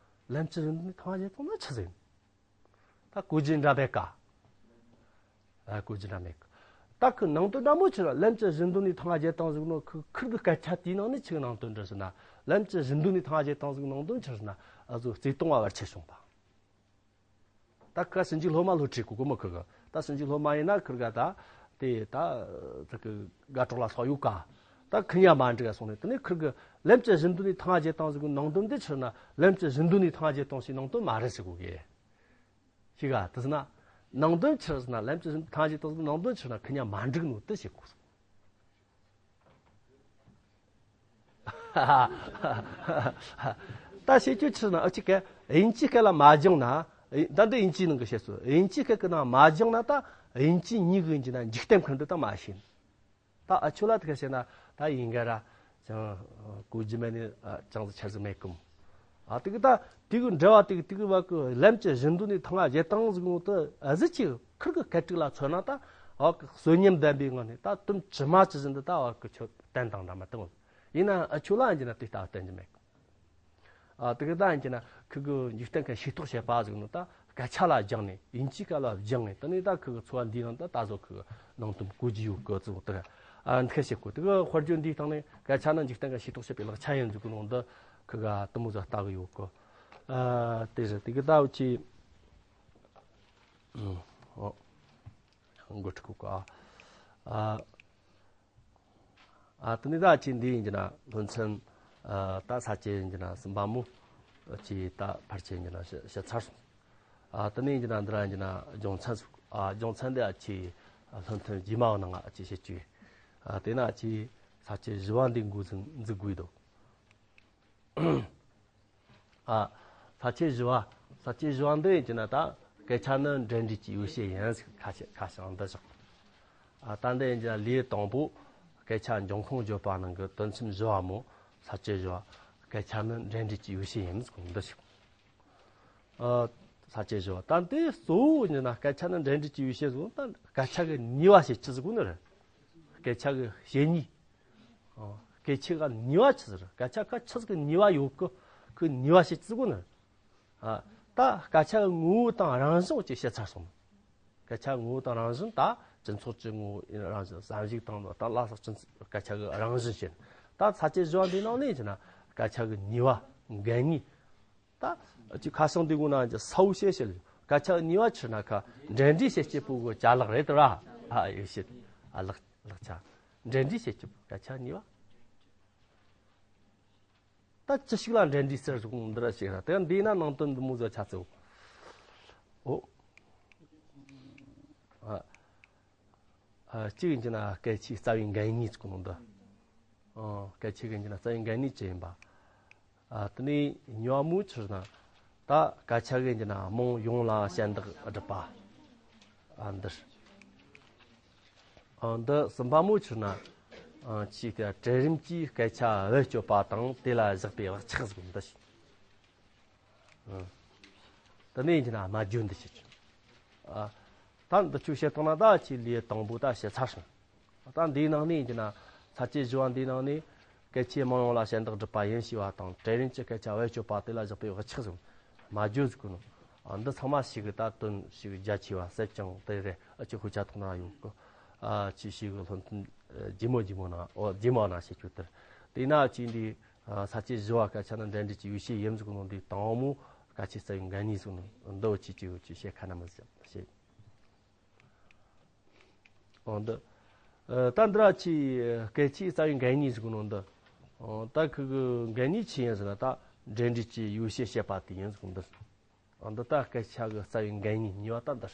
ལམ་གྱི་བཞི་མདོ་ནས་ཐང་ང་བརྒྱལ་དང་ན་ཆི་ཟིག་ཡིན། ད་གོ་རྒྱུ་འདྲ་མེད་ཀ། ཨ། གོ་རྒྱུ་འདྲ་མེད་ཀ། ད་ཁི་ནང་དོན་འདྲ་མོ་ཆི་ར་ལམ་གྱི་བཞི་མདོ་ནས་ཐང་ང་བརྒྱལ་དང་ཟེར་ནོ་ཁི་ཁིར་གི་སྐད་ཆ་དེའི་ནང་ནས་ཆི་གི་ནང་དོན་འདྲ་ཟེར་ན་ལམ་གྱི་བཞི་མདོ་ནས་ཐང་ང་བརྒྱལ་དང་ཟེར་ནང་དོན་ཆི་ཟེར་ན་ཨ་ཟོ་བརྩེ་དུང་བ་བར་ཆད་བྱུང་བ། ད་ཁ་ཞིབ་འཇུག་སློབ་མ་སློབ་ཁྲིད་གོ་གོ་མོ་ཁི་གི་ད་ཞིབ་འཇུག་སློབ་མ་ཡིན་ན་ཁིར་ག་ད་དེ་ད་ད་གི་དགའ་གྲོགས་ལ་སོགས་ཡོད་ཀ། ད་ཁི་ཉ་མ་འགྲིག་ག་སོང་ནས་དེ་ནས་ཁིར་གི་ལམ་གྱི་བཞི་མདོ་ནས་ཐང་ང་བརྒྱལ་དང་ཟེར་གི་ནང་དོན་འདི་ཆི་ན་ལམ་གྱི་བཞི་མདོ་ནས་ཐང་ང་བརྒྱལ་དང་ཞེས་ནང་དོན་མ་རེད་ཟེར་གོ་གི། ཤི་ག་དེ་ཟེར་ན་ནང་དོན་ཆི་ཟེར་ན་ལམ་གྱི་བཞི་མདོ་ཐང་ང་བརྒྱལ་དང་ཟེར་ནང་དོན་ཆི་ན་ཁི་ཉ་མ་འགྲིག་ནོ་དེ་ཞིག་གོ། ད་བཤད་རྒྱུ་ཆི་ན་ཨ་ཅིག་གི་དབྱིན་ཇིའི་སྐད་ལ་མ་སྦྱངས་ན། ད་འདི་དབྱིན་ཇིའི་ནང་གི་བཤད་སྲོལ། དབྱིན་ཇིའི་སྐད་ཀྱི་ནང་མ་སྦྱངས་ན་ད་དབྱིན་ཇི་གཉིས་ཀྱི་འཇི་ན་འཇིག་རྟེན་ཁུན་འདི་ད་མ་ཤེས། ད་ཨ་ཆོ་ལ་དེ་ག་བཤད་ན་ད་ཡིན་ག་ར་ཅང་གོ་རྒྱུ་མེད་ནི་ཅང་ཟི་ཆར་ཟི་མེད་གམ། ཨ་དེ་གི་ད་དེ་གི་འབྲེལ་བ་དེ་གི་དེ་གི་བ་གི་ལམ་གྱི་བཞི་མདོ་ནས་ཐང་ང་བརྒྱལ་དང་ཟིག་ངོ་དུ་ཨ་ཟི་ཅིག་ཁིར་གི་སྐད་ཅིག་ལ་མཚོན་ན་ད་ཨ་གི་གསོན་ཉམས་ལྡན་པའི་ངང་ནས་ད་དུམ་ཇི་མ་ཇི་བཞིན་དུ་ད་ཨ་གི་ཆོ་བསྟན་དང་འདྲ་མ་བཏང་། ཡིན་ན་ཨ་ཆོ་ལ་ཨ་འཇི་ན་དེ་ལྟ་བ་བསྟན་རྒྱུ་མེད་གི། ཨ་དེ་གི་ད་ཨ་འཇི་ན་ཁི་གི་འཇིག་རྟེན་ཁ་ཤེས་རྟོགས་བྱེད་པ་ཟིག་ནི་ད་སྐད་ཆ་ལ་སྦྱངས་ནས་དབྱིན་ཇིའི་སྐད་ལ་སྦྱངས་ནས་དེ་ནས་ད་ཁི་གི་འཚོ་བ་འདིའི་ནང་ད་ད་གཟོད་ཁི་གི་ནང་དོན་གོ་རྒྱུ་ཡོད་གི་ཟིག་དེ་གི་ཨ་འདི་ཁ་བཤད་གོ། དེ་གི་དཔེར་བརྗོད་འདིའི་སྟེང་ནས་སྐད་ཆ་ནི་འཇིག་རྟེན་ཁ་ཤེས་རྟོགས་བྱེད་པའི་ལག་ཆ་ཡིན་ཟིག་གི་ནང་ད་ཁི་གི་ཨ་དུ་མོ་ཟིག་ལྟ་གི་ཡོད་གི། ཨ་དེ་རེད། དེ་གི་ད་འུ་ཅི་ཨོ་འགོ་ཁྲིད་གོ་གི་ཨ། ཨ་དེ་ནས་ད་ཅི་འདི་ཡིན་གྱི་ན་སློབ་ཚན་ཨ་ད་ས་བཅད་ཡིན་གྱི་ན་གསུམ་པ་མོ་ཅི་ད་ཕལ་ཆེར་ཡིན་གྱི་ན་ཞི་ཞི་ཚར་སོང་། ཨ་དེ་ནས་ཡིན་གྱི་ན་འདི་ར་ཡིན་གྱི་ན་སྦྱོང་ཚན་སོང་། ཨ་སྦྱོང་ཚན་འདི་ཨ་ཅི་སློབ་ཚན་རྗེས་མ་བ་ནང་ཨ་ཅི་བཤད་རྒྱུ་ཡིན། ཨ་དེ་ན་ཨ་ཅི་ས་བཅད་བཞི་བ་འདི་འགོ་འཛུགས་འཛུགས་དགོས་འདུག། ཨ། ས་བཅད་བཞི་བ། ས་བཅད་བཞི་བ་འདི་ཡིན་གྱི་ན་ད་སྐད་ཆ་ནི་འབྲེལ་འདྲིས་ཀྱི་ཡོ་བྱད་ཡིན་ཟེར་ཁ་ཤས་ཁ་བྱང་འདི་བཞག། ཨ་ད་འདི་ཡིན་གྱི་ན་ལེའུ་དང་པོ་སྐད་ཆ་འབྱུང་ཁུངས་བརྗོད་པ་ནང་གི་དོན་ཚན་བཞི་བ་མོ། ས་བཅད་བཞི་བ། སྐད་ཆ་ནི་འབྲེལ་འདྲིས་ཀྱི་ཡོ་བྱད་ཡིན་ཟེར་འདི་བཞག། ཨ། ས་བཅད་བཞི་བ། ད་འདི་གཙོ་བོ་ཡིན་ན་སྐད་ཆ་ནི་འབྲེལ་འདྲིས་ཀྱི་ཡོ་བྱད་ཟེར་ད་སྐད་ཆ་གི་ནུས་པ་ཞིག་ཅི་ཟེར་གོ་ནི་རེད། སྐད་ཆ་གི་བཤད་ནུས། ཨ། སྐད་ཆ་གི་ནུས་པ་ཆི་ཟིག་རེད། སྐད་ཆ་ཁ་ཆི་ཟིག་གི་ནུས་པ་ཡོད་གི། ཁོའི་ནུས་པ་ཞིག་ཅི་གོ་ནི། ཨ། ད་སྐད་ཆ་གི་ངོ་བོ་དང་རང་བཞིན་ཅིག་བཤད་ཚར་སོང་། སྐད་ཆ་ངོ་བོ་དང་རང་བཞིན་ད་སྤྱི་ཚོགས་ཀྱི་ངོ་བོ་ཡིན་རང་བཞིན་བསམ་གཞིག་དང་ད་ལ་སོགས་སྤྱི་ཚོགས་སྐད་ཆ་གི་རང་བཞིན་བཤད། ད་ས་བཅད་བཞི་བ་འདིའི་ནང་ནས་ཡིན་ན་སྐད་ཆ་གི་ནུས་པ་འགན་ནུས། ད་ཅི་ཁ་སང་འདི་གུང་ན་ཅི་ས་བོ་བཤད་བཤད་ལ་སྐད་ཆ་ནུས་པ་ཆི་ན་ཁ་འབྲེལ་འདྲིས་བྱེད་སྤྱད་པོ་གི་ཅ་ལག་རེད་དོ་ར། ཨ་ཡོད་བཤད། ཨ་ལག་ལག་ཆ། འབྲེལ་འདྲིས་བྱེད་སྤྱད་པོ་སྐད་ཆ་ནུས་པ། ད་ཅི་ཞིག་ལ་འབྲེལ་འདྲིས་ཟེར་ཟུག་འདི་ར་ཞིག་ར་དེ་འདི་ན་ནང་དོན་འདི་མོ་ཟ་ཆ་ཚེ། ཨོ། ཨ། ཨ། གཅིག་ཡིན་གྱི་ན་སྐད་ཆའི་རྩ་བའི་འགན་གཉིས་ཚུགས་ནོ་འདི། ཨ། སྐད་ཆའི་གི་ཡིན་གྱི་ན་རྩ་བའི་འགན་གཉིས་ཅི་ཡིན་པ། ཨ། དེ་ནས་གཉིས་པ་མོ་ཆི་ཟེར་ན། ད་སྐད་ཆ་གི་ཡིན་གྱི་ན་རྨོངས་ཡོངས་ལ་ཞལ་འདེབས་སྒྲུབ་པ། ཨ། འདིར། ཨ། འདི་གསུམ་པ་མོ་ཆི་ཟེར་ན། ཨ། ཅིག་གི་གྲལ་རིམ་གྱིས་སྐད་ཆ་བེད་སྤྱོད་པ་དང་དེ་ལ་བཞག་པའི་བག་ཆགས་ཟིག་འདི་ཞིག། དེ་ནས་ཡིན་གྱི་ན་སྨྲ་བརྗོད་འདི་བྱེད་ཀྱི། ཨ། ད་འདི་ཆོ་བཤད་བཏང་ན་ད་ཁྱེད་ལེའུ་དང་པོ་ད་བཤད་ཚར་སོང་། ད་འདིའི་ནང་ནས་ཡིན་གྱི་ན་ས་བཅད་བཞི་བ་འདིའི་ནང་ནས་ སྐད་ཆའི་དམངས་ཡོངས་ལ་ཞལ་འདེགས་སྒྲུབ་པ་ཡིན་ཞེས་པ་དང་། གྲལ་རིམ་གྱི་སྐད་ཆ་བེད་སྤྱོད་པ་དེ་ལ་བཞག་པའི་དབུ་ཅག་ཟེར། སྨྲ་བརྗོད་ཟེར་གོ་ནོ། ཨ། འདི་ཚང་མ་ཞིག་གི་ད་དོན་ཞིག་རྒྱ་ཆེ་བ་ཟེར་ཀྱང་དེ་རེད། ཨ། ཅིག་དཔེ་ཆ་ཐོག་ན་ཡོད་གི། ཨ། ཅིག་ཞིག་གི་སློབ་ཐུན་རྗེས་མ་རྗེས་མ་ན། འོ། རྗེས་མ་ན་བཤད་རྒྱུ་དེར། དེས་ན་ཅིག་འདི། ཨ། ས་བཅད་བཞི་བ་སྐད་ཆ་ནི་འབྲེལ་འདྲིས་ཀྱི་ཡུལ་ཤེས་ཡིན་ཟེར་གོ་ནོ་འདི་དང་པོ་སྐད་ཆའི་རྩ་བའི་འགན་གཉིས་ཟེར་གོ་ནོ་འདི་འུ་ཅིག་ཅིག་འུ་ཅིག་བཤད་ཁ་ན་མི་བཤད། ཨོ་འདི། ཨ། ད་འདི་ར་ཅིག་སྐད་ཆའི་རྩ་བའི་འགན་གཉིས་ཟེར་གོ་ནོ་འདི། ཨོ། ད་ཁི་གི་འགན་གཉིས་ཅི་ཡིན་ཟེར་ན། ད་འབྲེལ་འདྲིས་ཀྱི་ཡུལ་ཤེས་བཤད་པ་དེ་ཡིན་ཟེར་གོ་འདི། ཨོ་འདི། ད་སྐད་ཆ་གི་རྩ་བའི་འགན་གཉིས་གཉིས་པ་ད་འདི།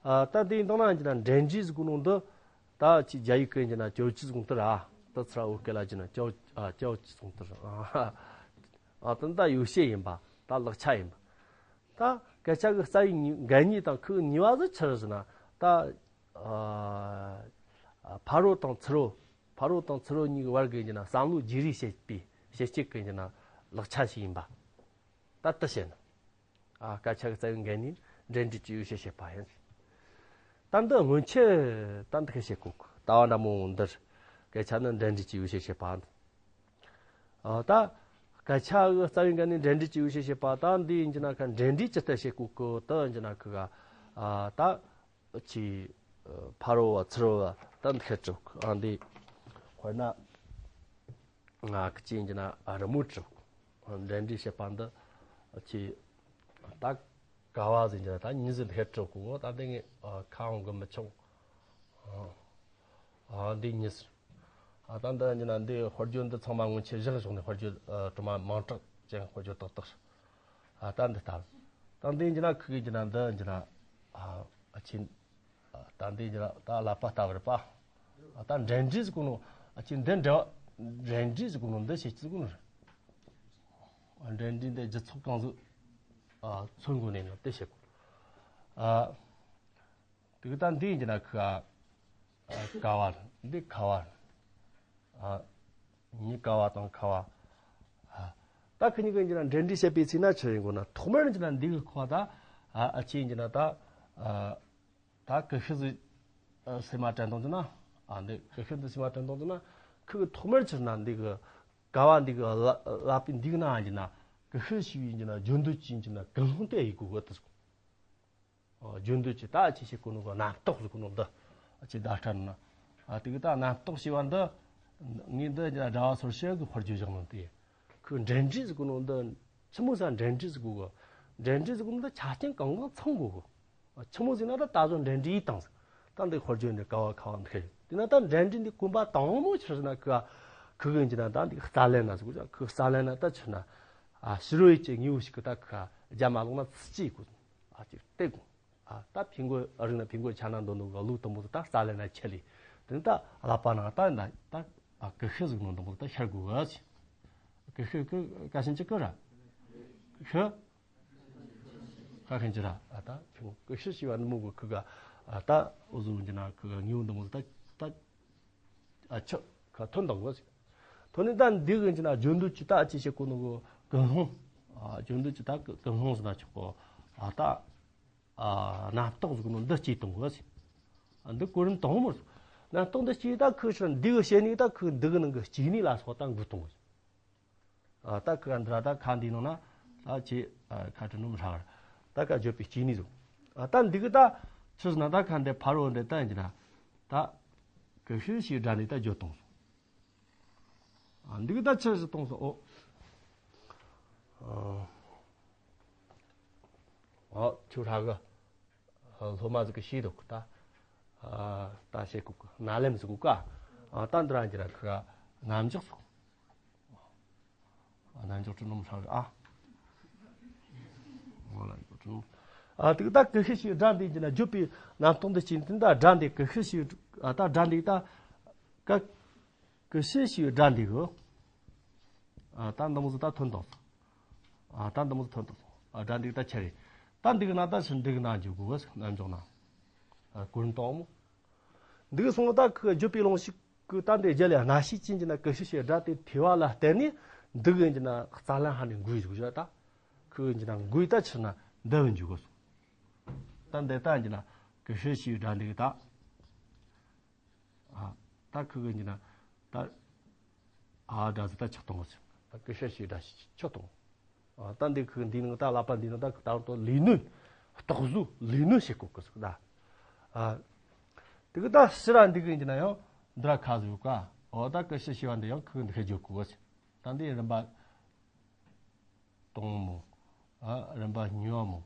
ཨ། ད་དེའི་སྟེང་ན་ཡིན་ན་འབྲེལ་འདྲིས་ཟེར་གོ་ནོ་འདི། ད་ཅིག་རྒྱ་ཡིག་གི་ཡིན་ན་ཅའོ་ཅི་ཟེར་གོ་ནོ་འདི་ར། ད་ཚུར་བོད་སྐད་ལ་ཡིན་ན་ཅའོ། ཨ། ཅའོ་ཅི་ཟེར་གོ་ནོ་འདི་ར། ཨ། ད་ད་ཡུལ་ཤེས་ཡིན་པ། ད་ལེགས་ཆ་ཡིན་པ། ད་སྐད་ཆ་གི་རྩ་བའི་གཉིས། འགན་གཉིས་དང་ཁུ་གཉིས་པ་ཟིག་ཆི་རེད་ཟེར་ན། ད། ཨ། ཕ་རོལ་དང་ཚུ་རོལ། ཕ་རོལ་དང་ཚུ་རོལ་གཉིས་ཀྱི་བར་གྱི་ཡིན་ན་བསམ་བློ་བརྗེ་རེས་བྱེད་པའི་བྱེད་སྤྱད་ཀྱི་ཡིན་ན་ལེགས་ཆ་ཞིག་ཡིན་པ། ད་དེ་བཤད་ན། ཨ། སྐད་ཆ་གི་རྩ་བའི་འགན་གཉིས་འབྲེལ་འདྲིས་ཀྱི་ཡུལ་ཤེས་བཤད་པ་ཡིན། ད་འདི་སྔོན་ཆད་ད་འདི་སྐད་བཤད་གོ། ལྟ་བ་འདྲ་མོ་འདིར། སྐད་ཆ་ནི་འབྲེལ་འདྲིས་ཀྱི་ཡུལ་ཤེས་བཤད་པ། ཨ། ད་སྐད་ཆ་གི་རྩ་བའི་འགན་ནི་འབྲེལ་འདྲིས་ཀྱི་ཡུལ་ཤེས་བཤད་པ། ད་འདི་ཡིན་གྱི་ན་ཁ་འབྲེལ་འདྲིས་ཅི་ལྟར་བྱེད་དགོས་གི། ད་ཡིན་གྱི་ན་ཁི་ག། ཨ། ད་ཅི། ཕ་རོལ་བ་ཚུ་རོལ་བ་ད་འདི་ཁ་དྲུག། ཨ། འདི་དཔེར་ན་ང་ཁི་ཅི་ཡིན་གྱི་ན། ཨ། རི་མོ་དྲུག། ཨ། འབྲེལ་འདྲིས་བྱེད་པ་འདི་ཅི། ད་ཀ་བ་ཟིན་གྱི་ན་ད་གཉིས་ཟིན་འདི་ཁ་དྲུག་གོ། ད་འདི་ངས་ཁ་འོང་གི་མི་ཆུང་། ཨ། ཨ། འདི་གཉིས། ཨ། ད་འདི་ཡིན་ན་འདི་དཔེར་བརྗོད་འདི་ཚང་མ་སྔོན་ཆད་བཞག་བཞག་ནས། དཔེར་བརྗོད། ཨ། གྲུབ་མ་མིང་གྲགས་ཅན་དཔེར་བརྗོད་ཏག་ཏག། ཨ། ད་འདི་ལྟ་བུ། ད་འདི་ཡིན་ན་ཁི་གི་ཡིན་ན་འདི་ཡིན་ན། ཨ། ཨ་ཅི། ཨ། ད་འདི་ཡིན་ན་ད་ཀླད་པ་ལྟ་བུ་རེད་པ། ཨ། ད་འབྲེལ་འདྲིས་ཟེར་གོ་ནོ། ཨ་ཅི། འདི་འབྲེལ། འབྲེལ་འདྲིས་ཟེར་གོ་ནོ་འདི་བྱེད་ཀྱི་ཟེར་གོ་ནོ་རེད། ཨ། འབྲེལ་འདྲིས་འདི་སྒྱུ་ཚབས་གང་ཟིག། ཨ། མཚོན་དགོས་ནས་ནོ་དེ་བྱེད་གོ། ཨ། དེ་གི་ད་འདི་ཡིན་གྱི་ན་ཁི་ག། ཨ། ཀ་བ། འདི་ཁ་བ། ཨ། གཉིས་ཀ་བ་དང་ཁ་བ། ཨ། ད་ཁི་གཉིས་ཀ་ཡིན་གྱི་ན་འབྲེལ་འདྲིས་བྱེད་པའི་ཚེ་ན་ཆི་ཡིན་གོ་ན། ཐོག་མར་ཡིན་གྱི་ན་འདི་གི་ཁོ་ད། ཨ། ཨ་ཅི་ཡིན་གྱི་ན་ད། ཨ། ད་ཀུ་ཤུ་ཟིག། ཨ། སེམས་མ་དྲན་བཏང་གྱི་ན། ཨ། འདི་ཀུ་ཤུ་འདི་སེམས་མ་དྲན་བཏང་གྱི་ན། ཁི་གི་ཐོག་མར་ཆི་ན་འདི་གི་ཀ་བ་འདི་གི་ཀླད་པའི་འདི་གི་ནང་ཡིན་གྱི་ན། ཀུ་ཤུ་ཞེས་པའི་ཡིན་གྱི་ན་བརྗོད་འདོད་ཀྱི་ཡིན་གྱི་ན་ཀུན་སློང་དེ་ཡིན་དགོས་གི་དེ། ཨ། བརྗོད་འདོད་ཀྱི་ད་ཅི་བྱེད་གོ་ནོ་གི་རྣམ་རྟོག་ཟེར་གོ་ནོ་འདི། ཨ་ཅི་བརྡ་སྤྲོད་ན། ཨ། དེ་གི་ད་རྣམ་རྟོག་ཞེས་པ་འདི། ངས་འདི་སྒྲ་བ་སོར་བཤད་གི་དཔེར་བརྗོད་བཞག་ནོ་དེ། ཁོས་འབྲེལ་འདྲིས་ཟེར་གོ་ནོ་འདི། ཆི་མོ་ཟིག་འབྲེལ་འདྲིས་ཟེར་གོ་གི། འབྲེལ་འདྲིས་ཟེར་གོ་ནོ་འདི་ཆ་རྐྱེན་གང་གང་ཚང་དགོས་གི། ཨ། ཆི་མོ་ཟིག་ན་ད་ད་གཟོད་འབྲེལ་འདྲིས་ཡིན་དང་ཟེར། ད་འདི་དཔེར་བརྗོད་འདི་ཀ་བ་ཁ་བ་འདི་ཁ་ཡོད། དེ་ན་ད་འབྲེལ་འདྲིས་འདི་གོམས་པ་དང་པོ་ཆི་ཟེར་ན་ཁི་ག། ཁི་གི་ཡིན་གྱི་ན་ད་འདི་རྩ་ལེན་ན་ཟེར་གོ། ཁི་རྩ་ལེན་ན་ད་ཆི་ན། ཨ། ཕྱི་རོལ་ཡུལ་གྱི་དངོས་པོ་ཞིག་གི་ད་ཁི་ག་རྒྱ་མ་ལོག་ན་ཚུལ་གཅིག་གོ། ཨ་ཅིག་སྟེ་གོ། ཨ། ད་ཕི་མགོ་རིང་ན་ཕི་མགོ་ཆ་ན་འདོན་ནོ་གི་ལུགས་དང་པོ་ད་རྩ་ལེན་ན་ཆེ་ལེ། དེ་ནི་ད་ཀླད་པ་ནང་ད་ན་ད། ཨ། ཀུ་ཤུ་ཟེར་ནོ་དང་པོ་ད་ཤར་དགོས་གི། ཀུ་ཤུ་ཀུ་ཀ་ཤིན་ཅི་ཀུ་ར། ཤུ། ཁ་ཤིན་ཅི་ར། ཨ། ད་ཕི་མགོ་ཀུ་ཤུ་ཞེས་པ་ནི་མོ་གི་ཁི་ག། ཨ། ད་འུ་ཟུ་ཡིན་གྱི་ན་ཁི་ག་དངོས་པོ་དང་པོ་ད་ད། ཨ། ཆི་ཁ་ཐོན་དང་གི། ཐོན་ནི་ད་འདི་གི་ཡིན་གྱི་ན་བརྗོད་འདོད་ཀྱི་ད་ཅི་བྱེད་གོ་ནོ་གི་ཀུན་སློང་། ཨ། བརྗོད་འདོད་ཀྱི་ད་ཀུན་སློང་ཟེར་ན་ཆོག་གོ། ཨ། ད། ཨ། རྣམ་རྟོག་ཟེར་གོ་ནོ་འདི་སྐྱེས་གཏོང་གི། ཨ། འདི་གོ་རིམ་དང་པོ། རྣམ་རྟོག་འདི་སྐྱེས་ད་ཁི་ཤི་འདི་གི་བྱེད་ནི་ད་ཁི་འདི་གི་ནང་གི་སྐྱེ་གནས་ལ་སོགས་ད་འགོད་གཏོང་གི། ཨ། ད་ཁི་ག་འདི་ར་ད་ཁ་འདི་ནང་ན་ད་ཅི། ཨ། ཁ་དྲི་ནོ་མི་ཧྲ་གར་ད་ཁ་བརྗོད་པའི་སྐྱེ་གནས་ཟེར། ཨ། ད་འདི་གི་ད་ཆི་ཟེར་ན་ད་ཁ་འདི་ཕ་རོལ་འདི་ད་ཡིན་གྱི་ན་ད་ཀུ་ཤུ་ཞེས་སྒྲ་འདི་ད་བརྗོད་གཏོང་། ཨ། འདི་གི་ད་ཆི་ཟིག་གཏོང་སོང་། ཨོ། ཨ། ཨོ། ཁྱོད་ཧྲ་གི། ཨ། སློབ་མ་ཟིག་གི་ཤེས་འདུག་ད། ཨ། ད་བཤད་གོ་གི། རྣ་ལམ་ཟེར་གོ་ག། ཨ། ད་འདི་རང་གི་ར་ཁི་ག་རྣམ་འཇོག་སོང་། ཨ། རྣམ་འཇོག་གི་ནོ་མི་ཧྲ་གི། ཨ། ཨོ། རྣམ་འཇོག་གི་ནོ། ཨ། དེ་གི་ད་ཀུ་ཤུ་ཞེས་སྒྲ་འདི་ཡིན་གྱི་ན་བརྗོད་པའི་རྣམ་རྟོག་འདི་སྐྱེས་ནི་ད་སྒྲ་འདི་ཀུ་ཤུ་ཞེས། ཨ། ད་སྒྲ་འདི་ད་ཀ་ཀུ་ཤུ་ཞེས་སྒྲ་འདི་གི། ཨ། ད་འདི་མོ་ཟིག་ད་ཐོན་དང་། ཨ། ད་འདི་མོ་ཟིག་ཐོན་དང་། ཨ། སྒྲ་འདི་གི་ད་ཆི་རེད། ད་འདི་གི་ནང་ད་ཆི་འདི་གི་ནང་འཇུག་དགོས་གི། རྣམ་འཇོག་ནང་། ཨ། གོ་རིམ་དང་པོ། འདི་གི་སོང་ད་ཁི་བརྗོད་པའི་རླུང་ཤུགས་ཀྱིས་ད་འདི་རྒྱལ་ལ་སྣ་ཤུགས་ཅན་གྱི་ན་ཀུ་ཤུ་ཞེས་སྒྲ་དེ་ཐོས་པ་ལ་བརྟེན་ནས་འདི་གི་ཡིན་གྱི་ན་རྩ་ལན་ཧ་ནས་འགོས་ཟིག་བཞག་ད། ཁི་གི་ཡིན་གྱི་ན་འགོས་ད་ཆི་ན་འདི་བུ་འཇུག་གི་སོང་། ད་འདི་ད་ཡིན་གྱི་ན་ཀུ་ཤུ་ཞེས་སྒྲ་འདི་གི་ད། ཨ། ད་ཁི་གི་ཡིན་གྱི་ན་ད། ཨ་སྒྲ་ཟིག་ད་ཆག་གཏོང་གི་ཟིག་ད་ཀུ་ཤུ་ཞིག་སྒྲ་ཞིག་ཆག་གཏོང་། ཨ་ད་འདི་ཁུ་འདི་ནང་ད་ཀླད་པ་འདི་ནང་ད་ད་རུང་ལས་སྣོན། རྟོག་བཟོ་ལས་སྣོན་བྱེད་དགོས་གི་ཟིག་ད། ཨ་དེ་གི་ད་ཕྱི་ར་འདི་གི་ཡིན་ན་ཡང་འདི་ར་ཁ་ཟིག་ཡོད་ཀ་འོ་ད་ཀུ་ཤུ་ཞིག་བ་འདི་ཡང་ཁུ་འདི་ཁ་བརྗོད་དགོས་གི་ཟིག་ད་འདི་རིམ་པ་དང་པོ། ཨ་རིམ་པ་གཉིས་པ་མོ།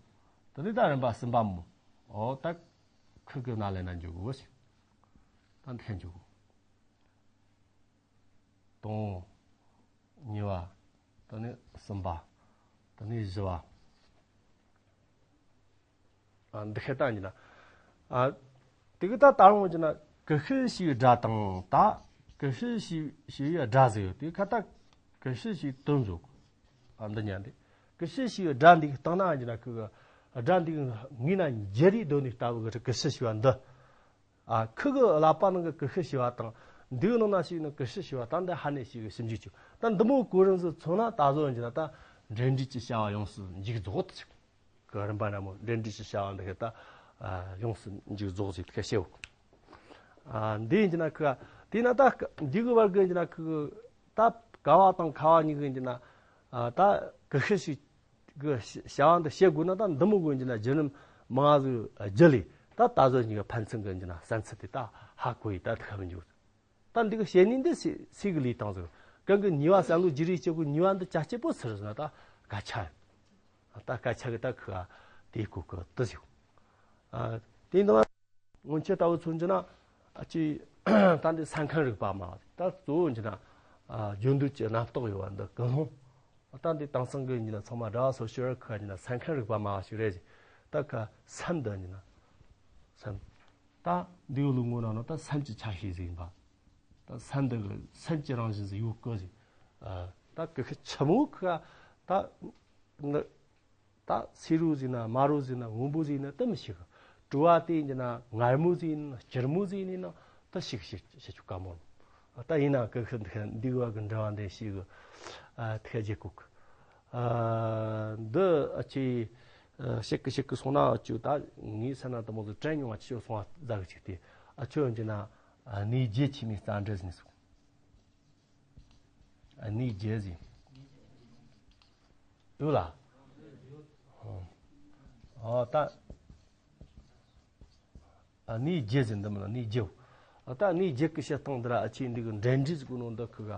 ད་འདི་ད་རིམ་པ་གསུམ་པ་མོ། འོ་ད་ཁུ་གི་ན་ལེ་ན་འཇུག་གི་ཟིག་ད་འདི་ཁ་འཇུག་གི་དང་པོ། གཉིས་པ། དེ་ནས་གསུམ་པ། དེ་ནས་བཞི་པ། ཨ་འདི་ཁ་ད་ཡིན་ན། ཨ་དེ་གི་ད་ད་རུང་ཡིན་ན་ཀུ་ཤུ་ཞིག་སྒྲ་དང་ད་ཀུ་ཤུ་ཞིག་ཞིག་སྒྲ་ཟིག་ཡོད་དེ་ཁ་ད་ཀུ་ཤུ་ཞིག་དོན་བཟོ། ཨ་འདི་ཉན་དེ་ཀུ་ཤུ་ཞིག་སྒྲ་འདི་གི་སྟེང་ན་ཡིན་ན་ཁུ་གི་སྒྲ་འདི་གི་ངོས་ན་འགྱུར་རེ་སྡོད་ནས་ལྟ་བུ་གི་ཀུ་ཤུ་ཞིག་བ་འདི། ཨ་ཁུ་གི་ཀླད་པ་ནང་གི་ཀུ་ཤུ་ཞིག་བ་དང་འདི་གི་ནང་ན་ཞིག་ནི་ཀུ་ཤུ་ཞིག་བ་ད་འདི་ཧ་ནས་ཞིག་གི་ཞིབ་འཇུག་བྱུང་ད་འདི་མོ་གོ་རིམ་ཟིག་མཚོན་ན་ད་གཟོད་ཡིན་ན་ད་འབྲེལ་འདྲིས་ཀྱི་བྱ་བ་ཡོངས་སུ་འཇུག་རྫོགས་ཏུ་ཆུག་གི་རིམ་པ་འདྲ་མོ་འབྲེལ་འདྲིས་ཀྱི་བྱ་བ་འདི་གི་ད་ཡོངས་སུ་འཇུག་རྫོགས་ཟིག་ཁ་ཤེའོ། ཨ་འདི་ཡིན་ན་ཁུ་དེས་ན་ད་འདི་གི་བར་གི་ཡིན་ན་ཁུ་ད་ཀ་བ་དང་ཁ་བ་གཉིས་གི་ཡིན་ན་ད་ཀུ་ཤུ་ཞིག་གི་བྱ་བ་འདི་བྱེད་དགོས་ན་ད་འདི་མོ་དགོས་ཀྱི་ན་བརྒྱུད་རིམ་མང་ཟིག་བརྒྱུད་ལས་ད་ད་གཟོད་ཉིད་ཀྱི་ཕན་ཚུན་གི་ཡིན་ན་བསམ་ཚུལ་དེ་ད་ཧ་གོ་ཡི་ད་ཐུག་མི་འཇུག་ད་འདི་གི་བྱེད་ནི་འདི་སི་སི་གི་ལས་དང་ཟིག་གང་གི་ཉེས་པ་བསམ་བློ་བརྗེ་རེས་བྱེད་དགོས་ཉེས་པ་འདི་ཅག་སྐྱེ་པོ་ཚུར་ཟིན་ད་སྐད་ཆ་ཡིན། ད་སྐད་ཆ་གི་ད་ཁུ་དེ་གོ་གི་དུ་ཟིག་ཨ་དེ་འདི་སྔོན་ཆད་ལྟ་བུ་མཚོན་རྒྱུ་ན་ཨ་ཅི་ད་འདི་ས་མཁན་རིག་པ་མ་ད་གཙོ་བོ་ཡིན་རྒྱུ་ན་ཨ་རྒྱུ་འདོད་ཀྱི་རྣམ་རྟོག་ཡོད་པ་འདི་ཀུན་སློང་། ད་འདི་དེང་སང་གི་ཡིན་ན་ཚང་མ་སྒྲ་སོ་སོར་ཁ་ཡིན་ན་ས་མཁན་རིག་པ་མ་ཞིག་རེད་ཟེར། ད་ཁ་སེམས་འདི་ཡིན་ན་སེམས། ད་འདི་ཡོད་ལུགས་ངོ་ན་ནོ་ད་སེམས་ཀྱི་ཆ་ཤས་ཟིག་ཡིན་པ། ད་སེམས་འདི་གི་སེམས་ཀྱི་རང་བཞིན་ཟིག་ཡོད་གི་ཟིག་ཨ་ད་ཀི་ཁི་ཆི་མོ་ཁ་ད་ནི། ད་སེར་རོ་ཟིག་ན་དམར་རོ་ཟིག་ན་སྔོན་པོ་ཟིག་ན་དེ་མི་ཤེས་གི། དྲོ་བ་དེ་ཡིན་ན་མངར་མོ་ཟིག་ཡིན་ན་སྐྱུར་མོ་ཟིག་ཡིན་ན་ད་ཤིག་ཤིག་ཤིག་ཆུ་དཀའ་མོ། ད་ཡིན་ན་ཀི་ཁི་འདི་འདི་བ་གི་འདྲ་བ་འདི་ཤིག་གི་ཨ་ཐེ་རྗེ་ཀུག་ཨ་འདི་ཨ་ཅི་ཤིག་གི་ཤིག་གི་སོང་ན་ཨ་ཅུ་ད་ངའི་ས་ན་དེ་མོ་ཟིག་དྲན་མྱོང་བ་ཅི་ཤོད་སོང་བ་ཟ་གི་ཅིག་དེ་ཨ་ཅོ་ཡིན་ན་ཨ་ནི་རྗེ་ཆི་མི་རྩ་འདྲི་ཟིན་སོང་། ཨ་ནི་རྗེ་ཟིན། ཡོད་ལ། ཨོ་ད། ཨ་ནི་རྗེ་ཟིན་འདི་མིན་ལ་ནི་རྗེའོ། ཨ་ད་ནི་རྗེ་གི་བཤད་སྟངས་འདི་ར་ཨ་ཆེ་འདི་གི་འབྲེལ་འདྲིས་གོ་ནོ་འདི་ཁི་ག་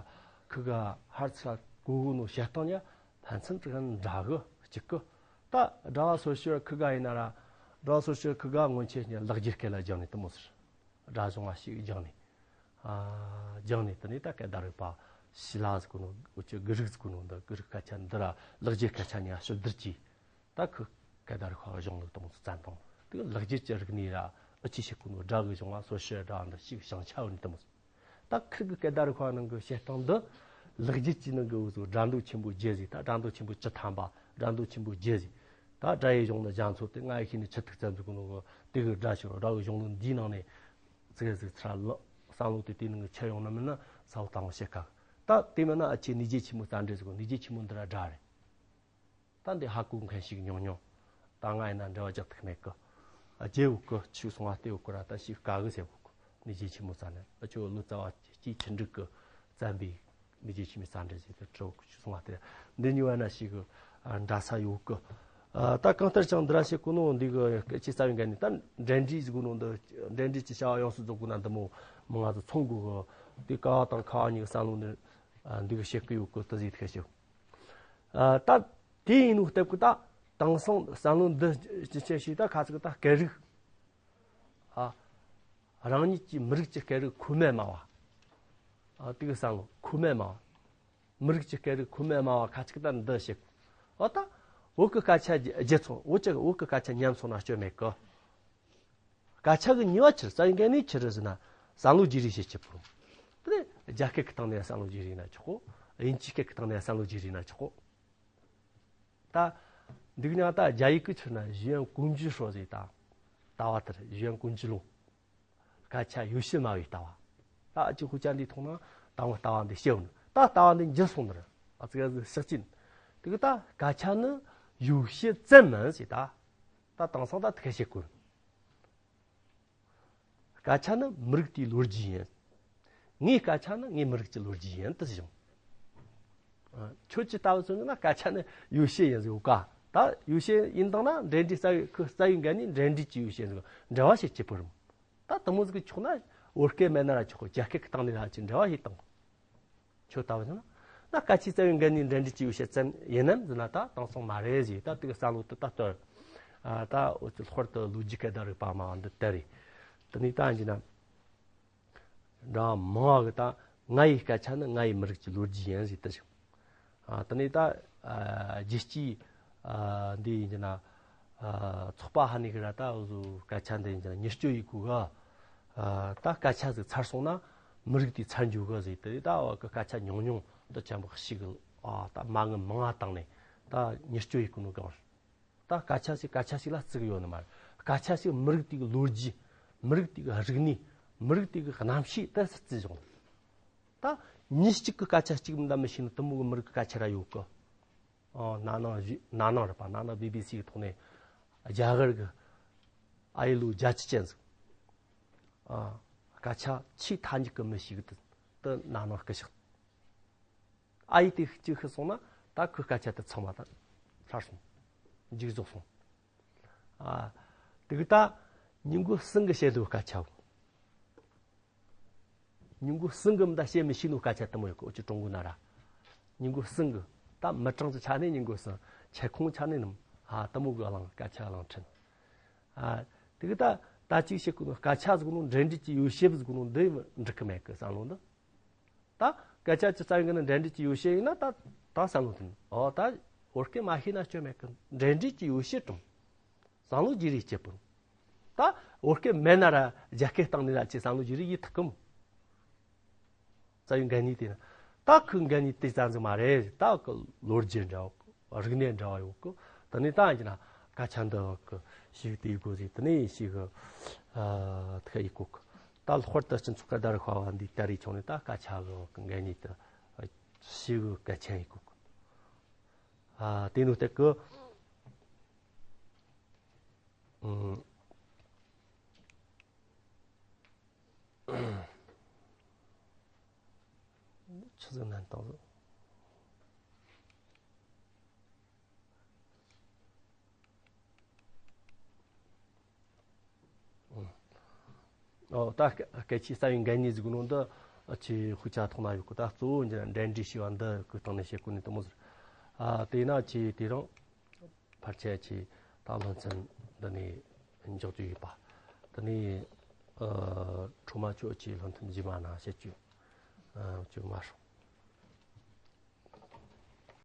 ཁི་ག་ཧར་ཚ་གོ་གོ་ནོ་བཤད་སྟངས་ཉ་ཕན་ཚུན་དེ་ག་འདྲ་གི་གཅིག་གི། ད་སྒྲ་བ་སོ་སོའི་ཁི་ག་ཡིན་ན་ར་སྒྲ་བ་སོ་སོའི་ཁི་ག་སྔོན་ཆད་ཉ་ལག་འཁྱེར་སྐད་ལ་སྦྱངས་ནས་དེ་མོ་ཟེར། སྒྲ་གཞུང་བ་ཞིག་སྦྱངས་ནས། ཨ་སྦྱངས་ནས་དེ་ནས་ད་སྐད་བརྡ་རིག་པ་ཤི་ལ་ཟེར་གོ་ནོ་འུ་ཅི་གི་རིགས་ཟེར་གོ་ནོ་འདི་གི་རིགས་སྐད་ཆ་འདི་ར་ལག་འཁྱེར་སྐད་ཆ་ཉ་ཕྱིར་བསྡུར་གྱིས། ད་ཁི་སྐད་བརྡ་རིག་པ་གཞུང་ལུགས་དང་བཙན་དང་དེ་ལག་འཁྱེར་གྱི་རིག་གནས་ར་ཨུ་ཅི་ཞིག་གོ་ནོ་སྒྲ་གི་གཞུང་བ་སོ་སོའི་སྒྲ་འདི་ཞིག་བྱང་ཆ་འོན་དེ་མོ་ཟེར། ད་ཁིར་གི་སྐད་བརྡ་རིག་པ་ནང་གི་བཤད་སྟངས་འདི་ལེགས་སྒྱུར་གྱི་ནང་གི་འུ་ཚོ་སྒྲ་མདོ་ཆེན་པོ་བརྒྱད་ཟིག་ད་སྒྲ་མདོ་ཆེན་པོ་བཅུ་ཐམ་པ་སྒྲ་མདོ་ཆེན་པོ་བརྒྱད་ཟིག་ད་སྒྲ་ཡི་གཞུང་ནི་རྒྱ་མཚོ་དེ་ང་ཡི་ཤེས་ནི་ཆུ་ཐིགས་ཙམ་ཟིག་གི་ནང་གི་དེ་གི་སྒྲ་ཞིག་སྒྲ་གི་གཞུང་ལུགས་འདིའི་ནང་ནས་ཙིག་ཟིག་ཚར་ལ་བསམ་བློ་དེ་དེའི་ནང་གི་ཁྱེར་ཡོང་ན་མིན་ན་ས་བོ་དང་བཤད་ཁ་ད་དེ་མིན་ན་ཨ་ཆེ་ནི་རྗེ་ཆེན་མོ་རྩ་འགྲེལ་ཟིག་གི་ནི་རྗེ་ཆེན་མོ་འདི་ར་སྒྲ་རེད། ད་འདི་ཧ་གོ་མཁན་ཞིག་ཉུང་ཉུང་། ད་ང་ཡིན་ན་འབྲེལ་བ་རྒྱག་ཐུབ་མེད་གི། རྗེ་འུ་ཀི་ཆུ་སོང་བ་ལྟེ་འུ་ཀི་ར་ད་ཞིག་དཀའ་གི་ཟེར་གོ་གི། ནི་རྗེ་ཆེན་མོ་རྩ་ནས་ཨ་ཆོ་ལོ་ཙཱ་བ་སྐྱེས་ཆུ་འབྲུག་གི་བརྩམས་པའི་ནི་རྗེ་ཆེན་མོའི་རྩ་འགྲེལ་ཟེར་དེ་བྲིས་འུ་ཀི་ཆུ་སོང་བ་ལྟེ་འདི་གཉིས་བ་ན་ཞིག་གི་འདྲ་ས་ཡོད་གི། ད་གང་ལྟར་ཀྱང་འདི་ར་ཞིག་གོ་ནོ་འདི་གི་སྐད་ཆ་རྩ་བའི་འགན་ནི་ད་འབྲེལ་འདྲིས་ཟིག་གོ་ནོ་འདི་འབྲེལ་འདྲིས་ཀྱི་བྱ་བ་ཡོངས་སུ་རྫོགས་དགོས་ན་འདི་མོ་མི་ང་ཚོ་ཚོང་དགོས་གི། དེ་ཀ་བ་དང་ཁ་བ་གཉིས་ཀྱི་བསམ་བློ་འདི་འདི་གི་བཤད་གི་ཡོད་གི་དུ་ཟིག་ཐུག་ཤོག་ད། དེ་ཡིན་ནོ་སྟབས་ཀྱིས་ད་དེང་སང་བསམ་བློ་འདི་ཅི་བྱེད་ཞིག་ད་ཁ་ཚིག་ད་སྐད་རིགས། ཨ། རང་ཉིད་ཀྱི་མི་རིགས་ཀྱི་སྐད་རིགས་ཁོ་མེད་སྨྲ་བ། ཨ་དེ་གི་བསམ་བློ་ཁོ་མེད་སྨྲ་བ། མི་རིགས་ཀྱི་སྐད་རིགས་ཁོ་མེད་སྨྲ་བ་ཁ་ཚིག་ད་འདི་བཤད། ཨོ་ད་བོད་ཀྱི་སྐད་ཆ་བརྗེད་སོང་བོད་ཀྱི་བོད་ཀྱི་སྐད་ཆ་ཉམས་སོང་ན་སྐྱོན་མེད་གི། སྐད་ཆ་གི་ཉེས་པ་ཆི་རེད་ཟེར་ན་ཆི་རེད་ཟེར་ན་བསམ་བློ་བརྗེ་རེས་བྱེད་ཀྱི་བོ། དེ་ནས་རྒྱ་སྐད་ཀྱི་སྟེང་ནས་བསམ་བློ་བརྗེ་རེས་ན་ཆོག་གོ། དབྱིན་ཇིའི་སྐད་ཀྱི་སྟེང་ནས་བསམ་བློ་བརྗེ་རེས་ན་ཆོག་གོ། ད། འདུག་ཉག་ད་རྒྱ་ཡིག་གི་ཆི་ན་语言工具说ཟེར་ད། ལྟ་བ་དེར语言工具论། སྐད་ཆ་ཡོ་བྱད་སྨྲ་བའི་ལྟ་བ། ད་ཅི་ཧུ་ཅན་འདི་མཐོང་ན་ད་ང་ལྟ་བ་འདི་ཤེས་འོང་ད་ལྟ་བ་འདི་འགྱུར་སོང་ནི་རེད། ཨ་ཙི་ག་ཟི་ཤག་ཅིན། དེ་གི་ད་སྐད་ཆ་ནི་ཡོ་བྱད་ཙམ་མིན་ཟེར་ད། ད་དེང་སང་ད་དེ་ག་བཤད་དགོས། སྐད་ཆ་ནི་མི་རིགས་དེའི་ལོ་རྒྱུས་ཡིན། ངའི་སྐད་ཆ་ནི་ངའི་མི་རིགས་ཀྱི་ལོ་རྒྱུས་ཡིན་དུ་བྱུང་ ཁྱོད་ཀྱི་ལྟ་བུ་ཚོ་ན་སྐད་ཆ་ནི་ཡོ་བྱད་ཡིན་ཟིག་ཡོད་ཀ། ད་ཡོ་བྱད་ཡིན་དང་ན་འབྲེལ་འདྲིས་རྩ་བའི་ཁོ་རྩ་བའི་འགན་ནི་འབྲེལ་འདྲིས་ཀྱི་ཡོ་བྱད་ཟིག་འབྲེལ་བ་བྱེད་ཀྱི་པོ་རུང་། ད་དུ་མོ་ཟིག་གི་ཆོག་ན་བོད་སྐད་མེད་ན་ར་ཆོག་གི། རྒྱ་སྐད་ཀྱི་སྟེང་ནས་ར་ཅིག་འབྲེལ་བ་བྱེད་དང་། ཁྱོད་ལྟ་བུ་ཚོ་ན་སྐད་ཆའི་རྩ་བའི་འགན་ནི་འབྲེལ་འདྲིས་ཀྱི་ཡོ་བྱད་ཙམ་ཡིན་ནམ་ཟེར་ན་ད་དེང་སང་མ་རེད་ཟིག། ད་དེ་གི་བསམ་བློ་དེ་ད་ལྟར་ད་འོ་ཙི་ལྷོར་དུ་ལོ་རྒྱུས་སྐད་བརྡ་རིག་པ་མ་འདི་ལྟར་རེད། དེ་ནས་ད་ཡིན་ན། འདྲ་མང་བ་གི་ད་ང་ཡི་སྐད་ཆ་ནི་ང་ཡི་མི་རིགས་ཀྱི་ལོ་རྒྱུས་ཡིན་ཟེར་དེ་བཞིན། ཨ་དེ་ནས་ད་ཨ་རྒྱལ་སྤྱིའི་ཨ་འདི་ཡིན་གྱི་ན་ཨ་ཚོགས་པ་ཧ་ནི་གི་ར་ད་འུ་ཟོ་སྐད་ཆ་འདི་ཡིན་གྱི་ན་མྱུར་སྐྱོབ་ཡི་གུ་ག་ཨ་ད་སྐད་ཆ་ཟིག་ཚར་སོང་ན་མི་རིགས་དེ་ཚར་འཇུག་གི་ཟེར་དེ། ད་བ་གི་སྐད་ཆ་ཉུང་ཉུང་དུ་ཆེན་པོ་ཞིག་གི་ཨ་ད་མ་དངུལ་མང་བ་བཏང་ནས་ད་མྱུར་སྐྱོབ་ཡི་གུ་ནོ་གང་རེད། ད་སྐད་ཆ་ཞིག་སྐད་ཆ་ཞིག་ལ་བརྩི་གི་ཡོད་ནི་མ་རེད། སྐད་ཆ་ཞིག་མི་རིགས་དེ་གི་ལོ་རྒྱུས། མི་རིགས་དེ་གི་རིག་གནས། མི་རིགས་དེ་གི་རྣམ་ཤེས་དེ་བརྩི་བྱུང་། ད་མྱི་གཅིག་གི་སྐད་ཆ་གཅིག་མི་འདྲ་མི་ཤེས་ནི་དུ་མོ་གི་མི་རིགས་ཀྱི་སྐད་ཆ་ར་ཡོད་གི། ཨ་ན་ནིང་གཞི་ན་ནིང་རེད་པ། ན་ནིང་བི་བི་སི་གི་ཐོག་ནས་རྒྱ་གར་གི་ཨ་ཡི་ལོ་རྒྱ་ཆེ་ཅན་ཟིག་ཨ་སྐད་ཆ་ཆེས་མཐའ་མཇུག་གི་མི་ཞིག་དེ་དེ་ན་ནིང་སྐུ་གཤེགས། ཨ་ཡི་དེ་གཅིག་ཤི་སོང་ན་ད་ཁོའི་སྐད་ཆ་དེ་ཚང་མ་ད་ཚར་སོང་། མཇུག་རྫོགས་སོང་། ཨ་དེ་གི་ད་ཉིན་གུང་གསུམ་གི་བཤད་དུ་སྐད་ཆ། ཉིན་གུང་གསུམ་གི་མི་ད་བཤད་མི་ཤེས་ནོ་སྐད་ཆ་དུ་མོ་ཡོད་གི། འུ་ཅི་ཀྲུང་གོ་ན་ར་ཉིན་གུང་གསུམ་གི་ད་མི་གྲངས་ཀྱི་ཆ་ནས་ཉིན་གུང་གསུམ། ཁྱབ་ཁོངས་ཆ་ནས་ནམ་ཨ་དུ་མོ་གི་གླེང་སྐད་ཆ་གླེང་ཕྲན། ཨ་དེ་གི་ད་ད་ཅིག་བཤད་གོ་ནོ་སྐད་ཆ་ཟིག་ནོ་འབྲེལ་འདྲིས་ཀྱི་ཡོ་བྱད་ཟིག་ནོ་འདི་འགྲིག་གི་མེད་གི་བསམ་བློ་འདི། ད་སྐད་ཆ་ཅི་རྩ་བའི་གི་ནི་འབྲེལ་འདྲིས་ཀྱི་ཡོ་བྱད་ཡིན་ན་ད་ད་བསམ་བློ་དེ་ནི་ཨོ་ད་བོད་སྐད་མ་ཤེས་ན་སྐྱོན་མེད་གི། འབྲེལ་འདྲིས་ཀྱི་ཡོ་བྱད་དྲང་བསམ་བློ་བརྗེ་རེས་བྱེད་པོ། ད་བོད་སྐད་མེད་ན་ར་རྒྱ་སྐད་སྟེང་ནས་ར་ཅི་བསམ་བློ་བརྗེ་རེས་ཡིན་ཐུབ་གི་མོ། རྩ་བའི་འགན་ནུས་དེ་ན་ད་ཁོའི་འགན་ནུས་དེ་ཙམ་ཟིག་མ་རེད། ད་ཁོ་ལོ་རྒྱུས་འདྲ་བ་རིག་གནས་འདྲ་བ་ཡོད་གི། དེ་ནས་ད་ཡིན་ན་སྐད་ཆ་འདི་གི་ཞིག་དེ་ཡི་གོ་ཟིག་དེ་ནས་ཞིག་གི་ཨ་ཐ་ཡི་གོ་གི། ད་ལྷོར་དུ་སྤྱི་ཚོགས་ཀ་ད་རི་ཁ་བ་འདི་ད་རི་ཆུང་ནས་ད་སྐད་ཆ་གི་འགན་ནུས་དེ་ཞིག་གི་གལ་ཆེན་ཡི་གོ་གི། ཨ་དེ་ནོ་སྟེ་གི། ཨུམ། ཆི་ཟིག་ནན་ཏང་ཟིག་ཨོ་ད་སྐད་སྐད་ཆའི་རྩ་བའི་འགན་ནུས་ཟིག་ནོ་འདི་ཆི་ཧུ་ཆ་ཐོག་ན་ཡོད་གི། ད་གཙོ་བོ་འདི་འབྲེལ་འདྲིས་ཞེས་པ་འདི་གི་སྟེང་ནས་བཤད་གོ་ནི་དུ་མོ་ཟིག་ཨ་དེ་ན་ཆི་དེ་རིང་ཕལ་ཆེར་ཆི་ད་སློབ་ཚན་འདི་ནས་འཇོག་རྒྱུ་ཡིན་པ། དེ་ནས་ཨ་ཁྲོ་མ་ཆོས་ཀྱི་སློབ་ཚན་རྗེས་མ་ན་བཤད་རྒྱུ་ཨ་ཅུ་མ་ཧྲོ།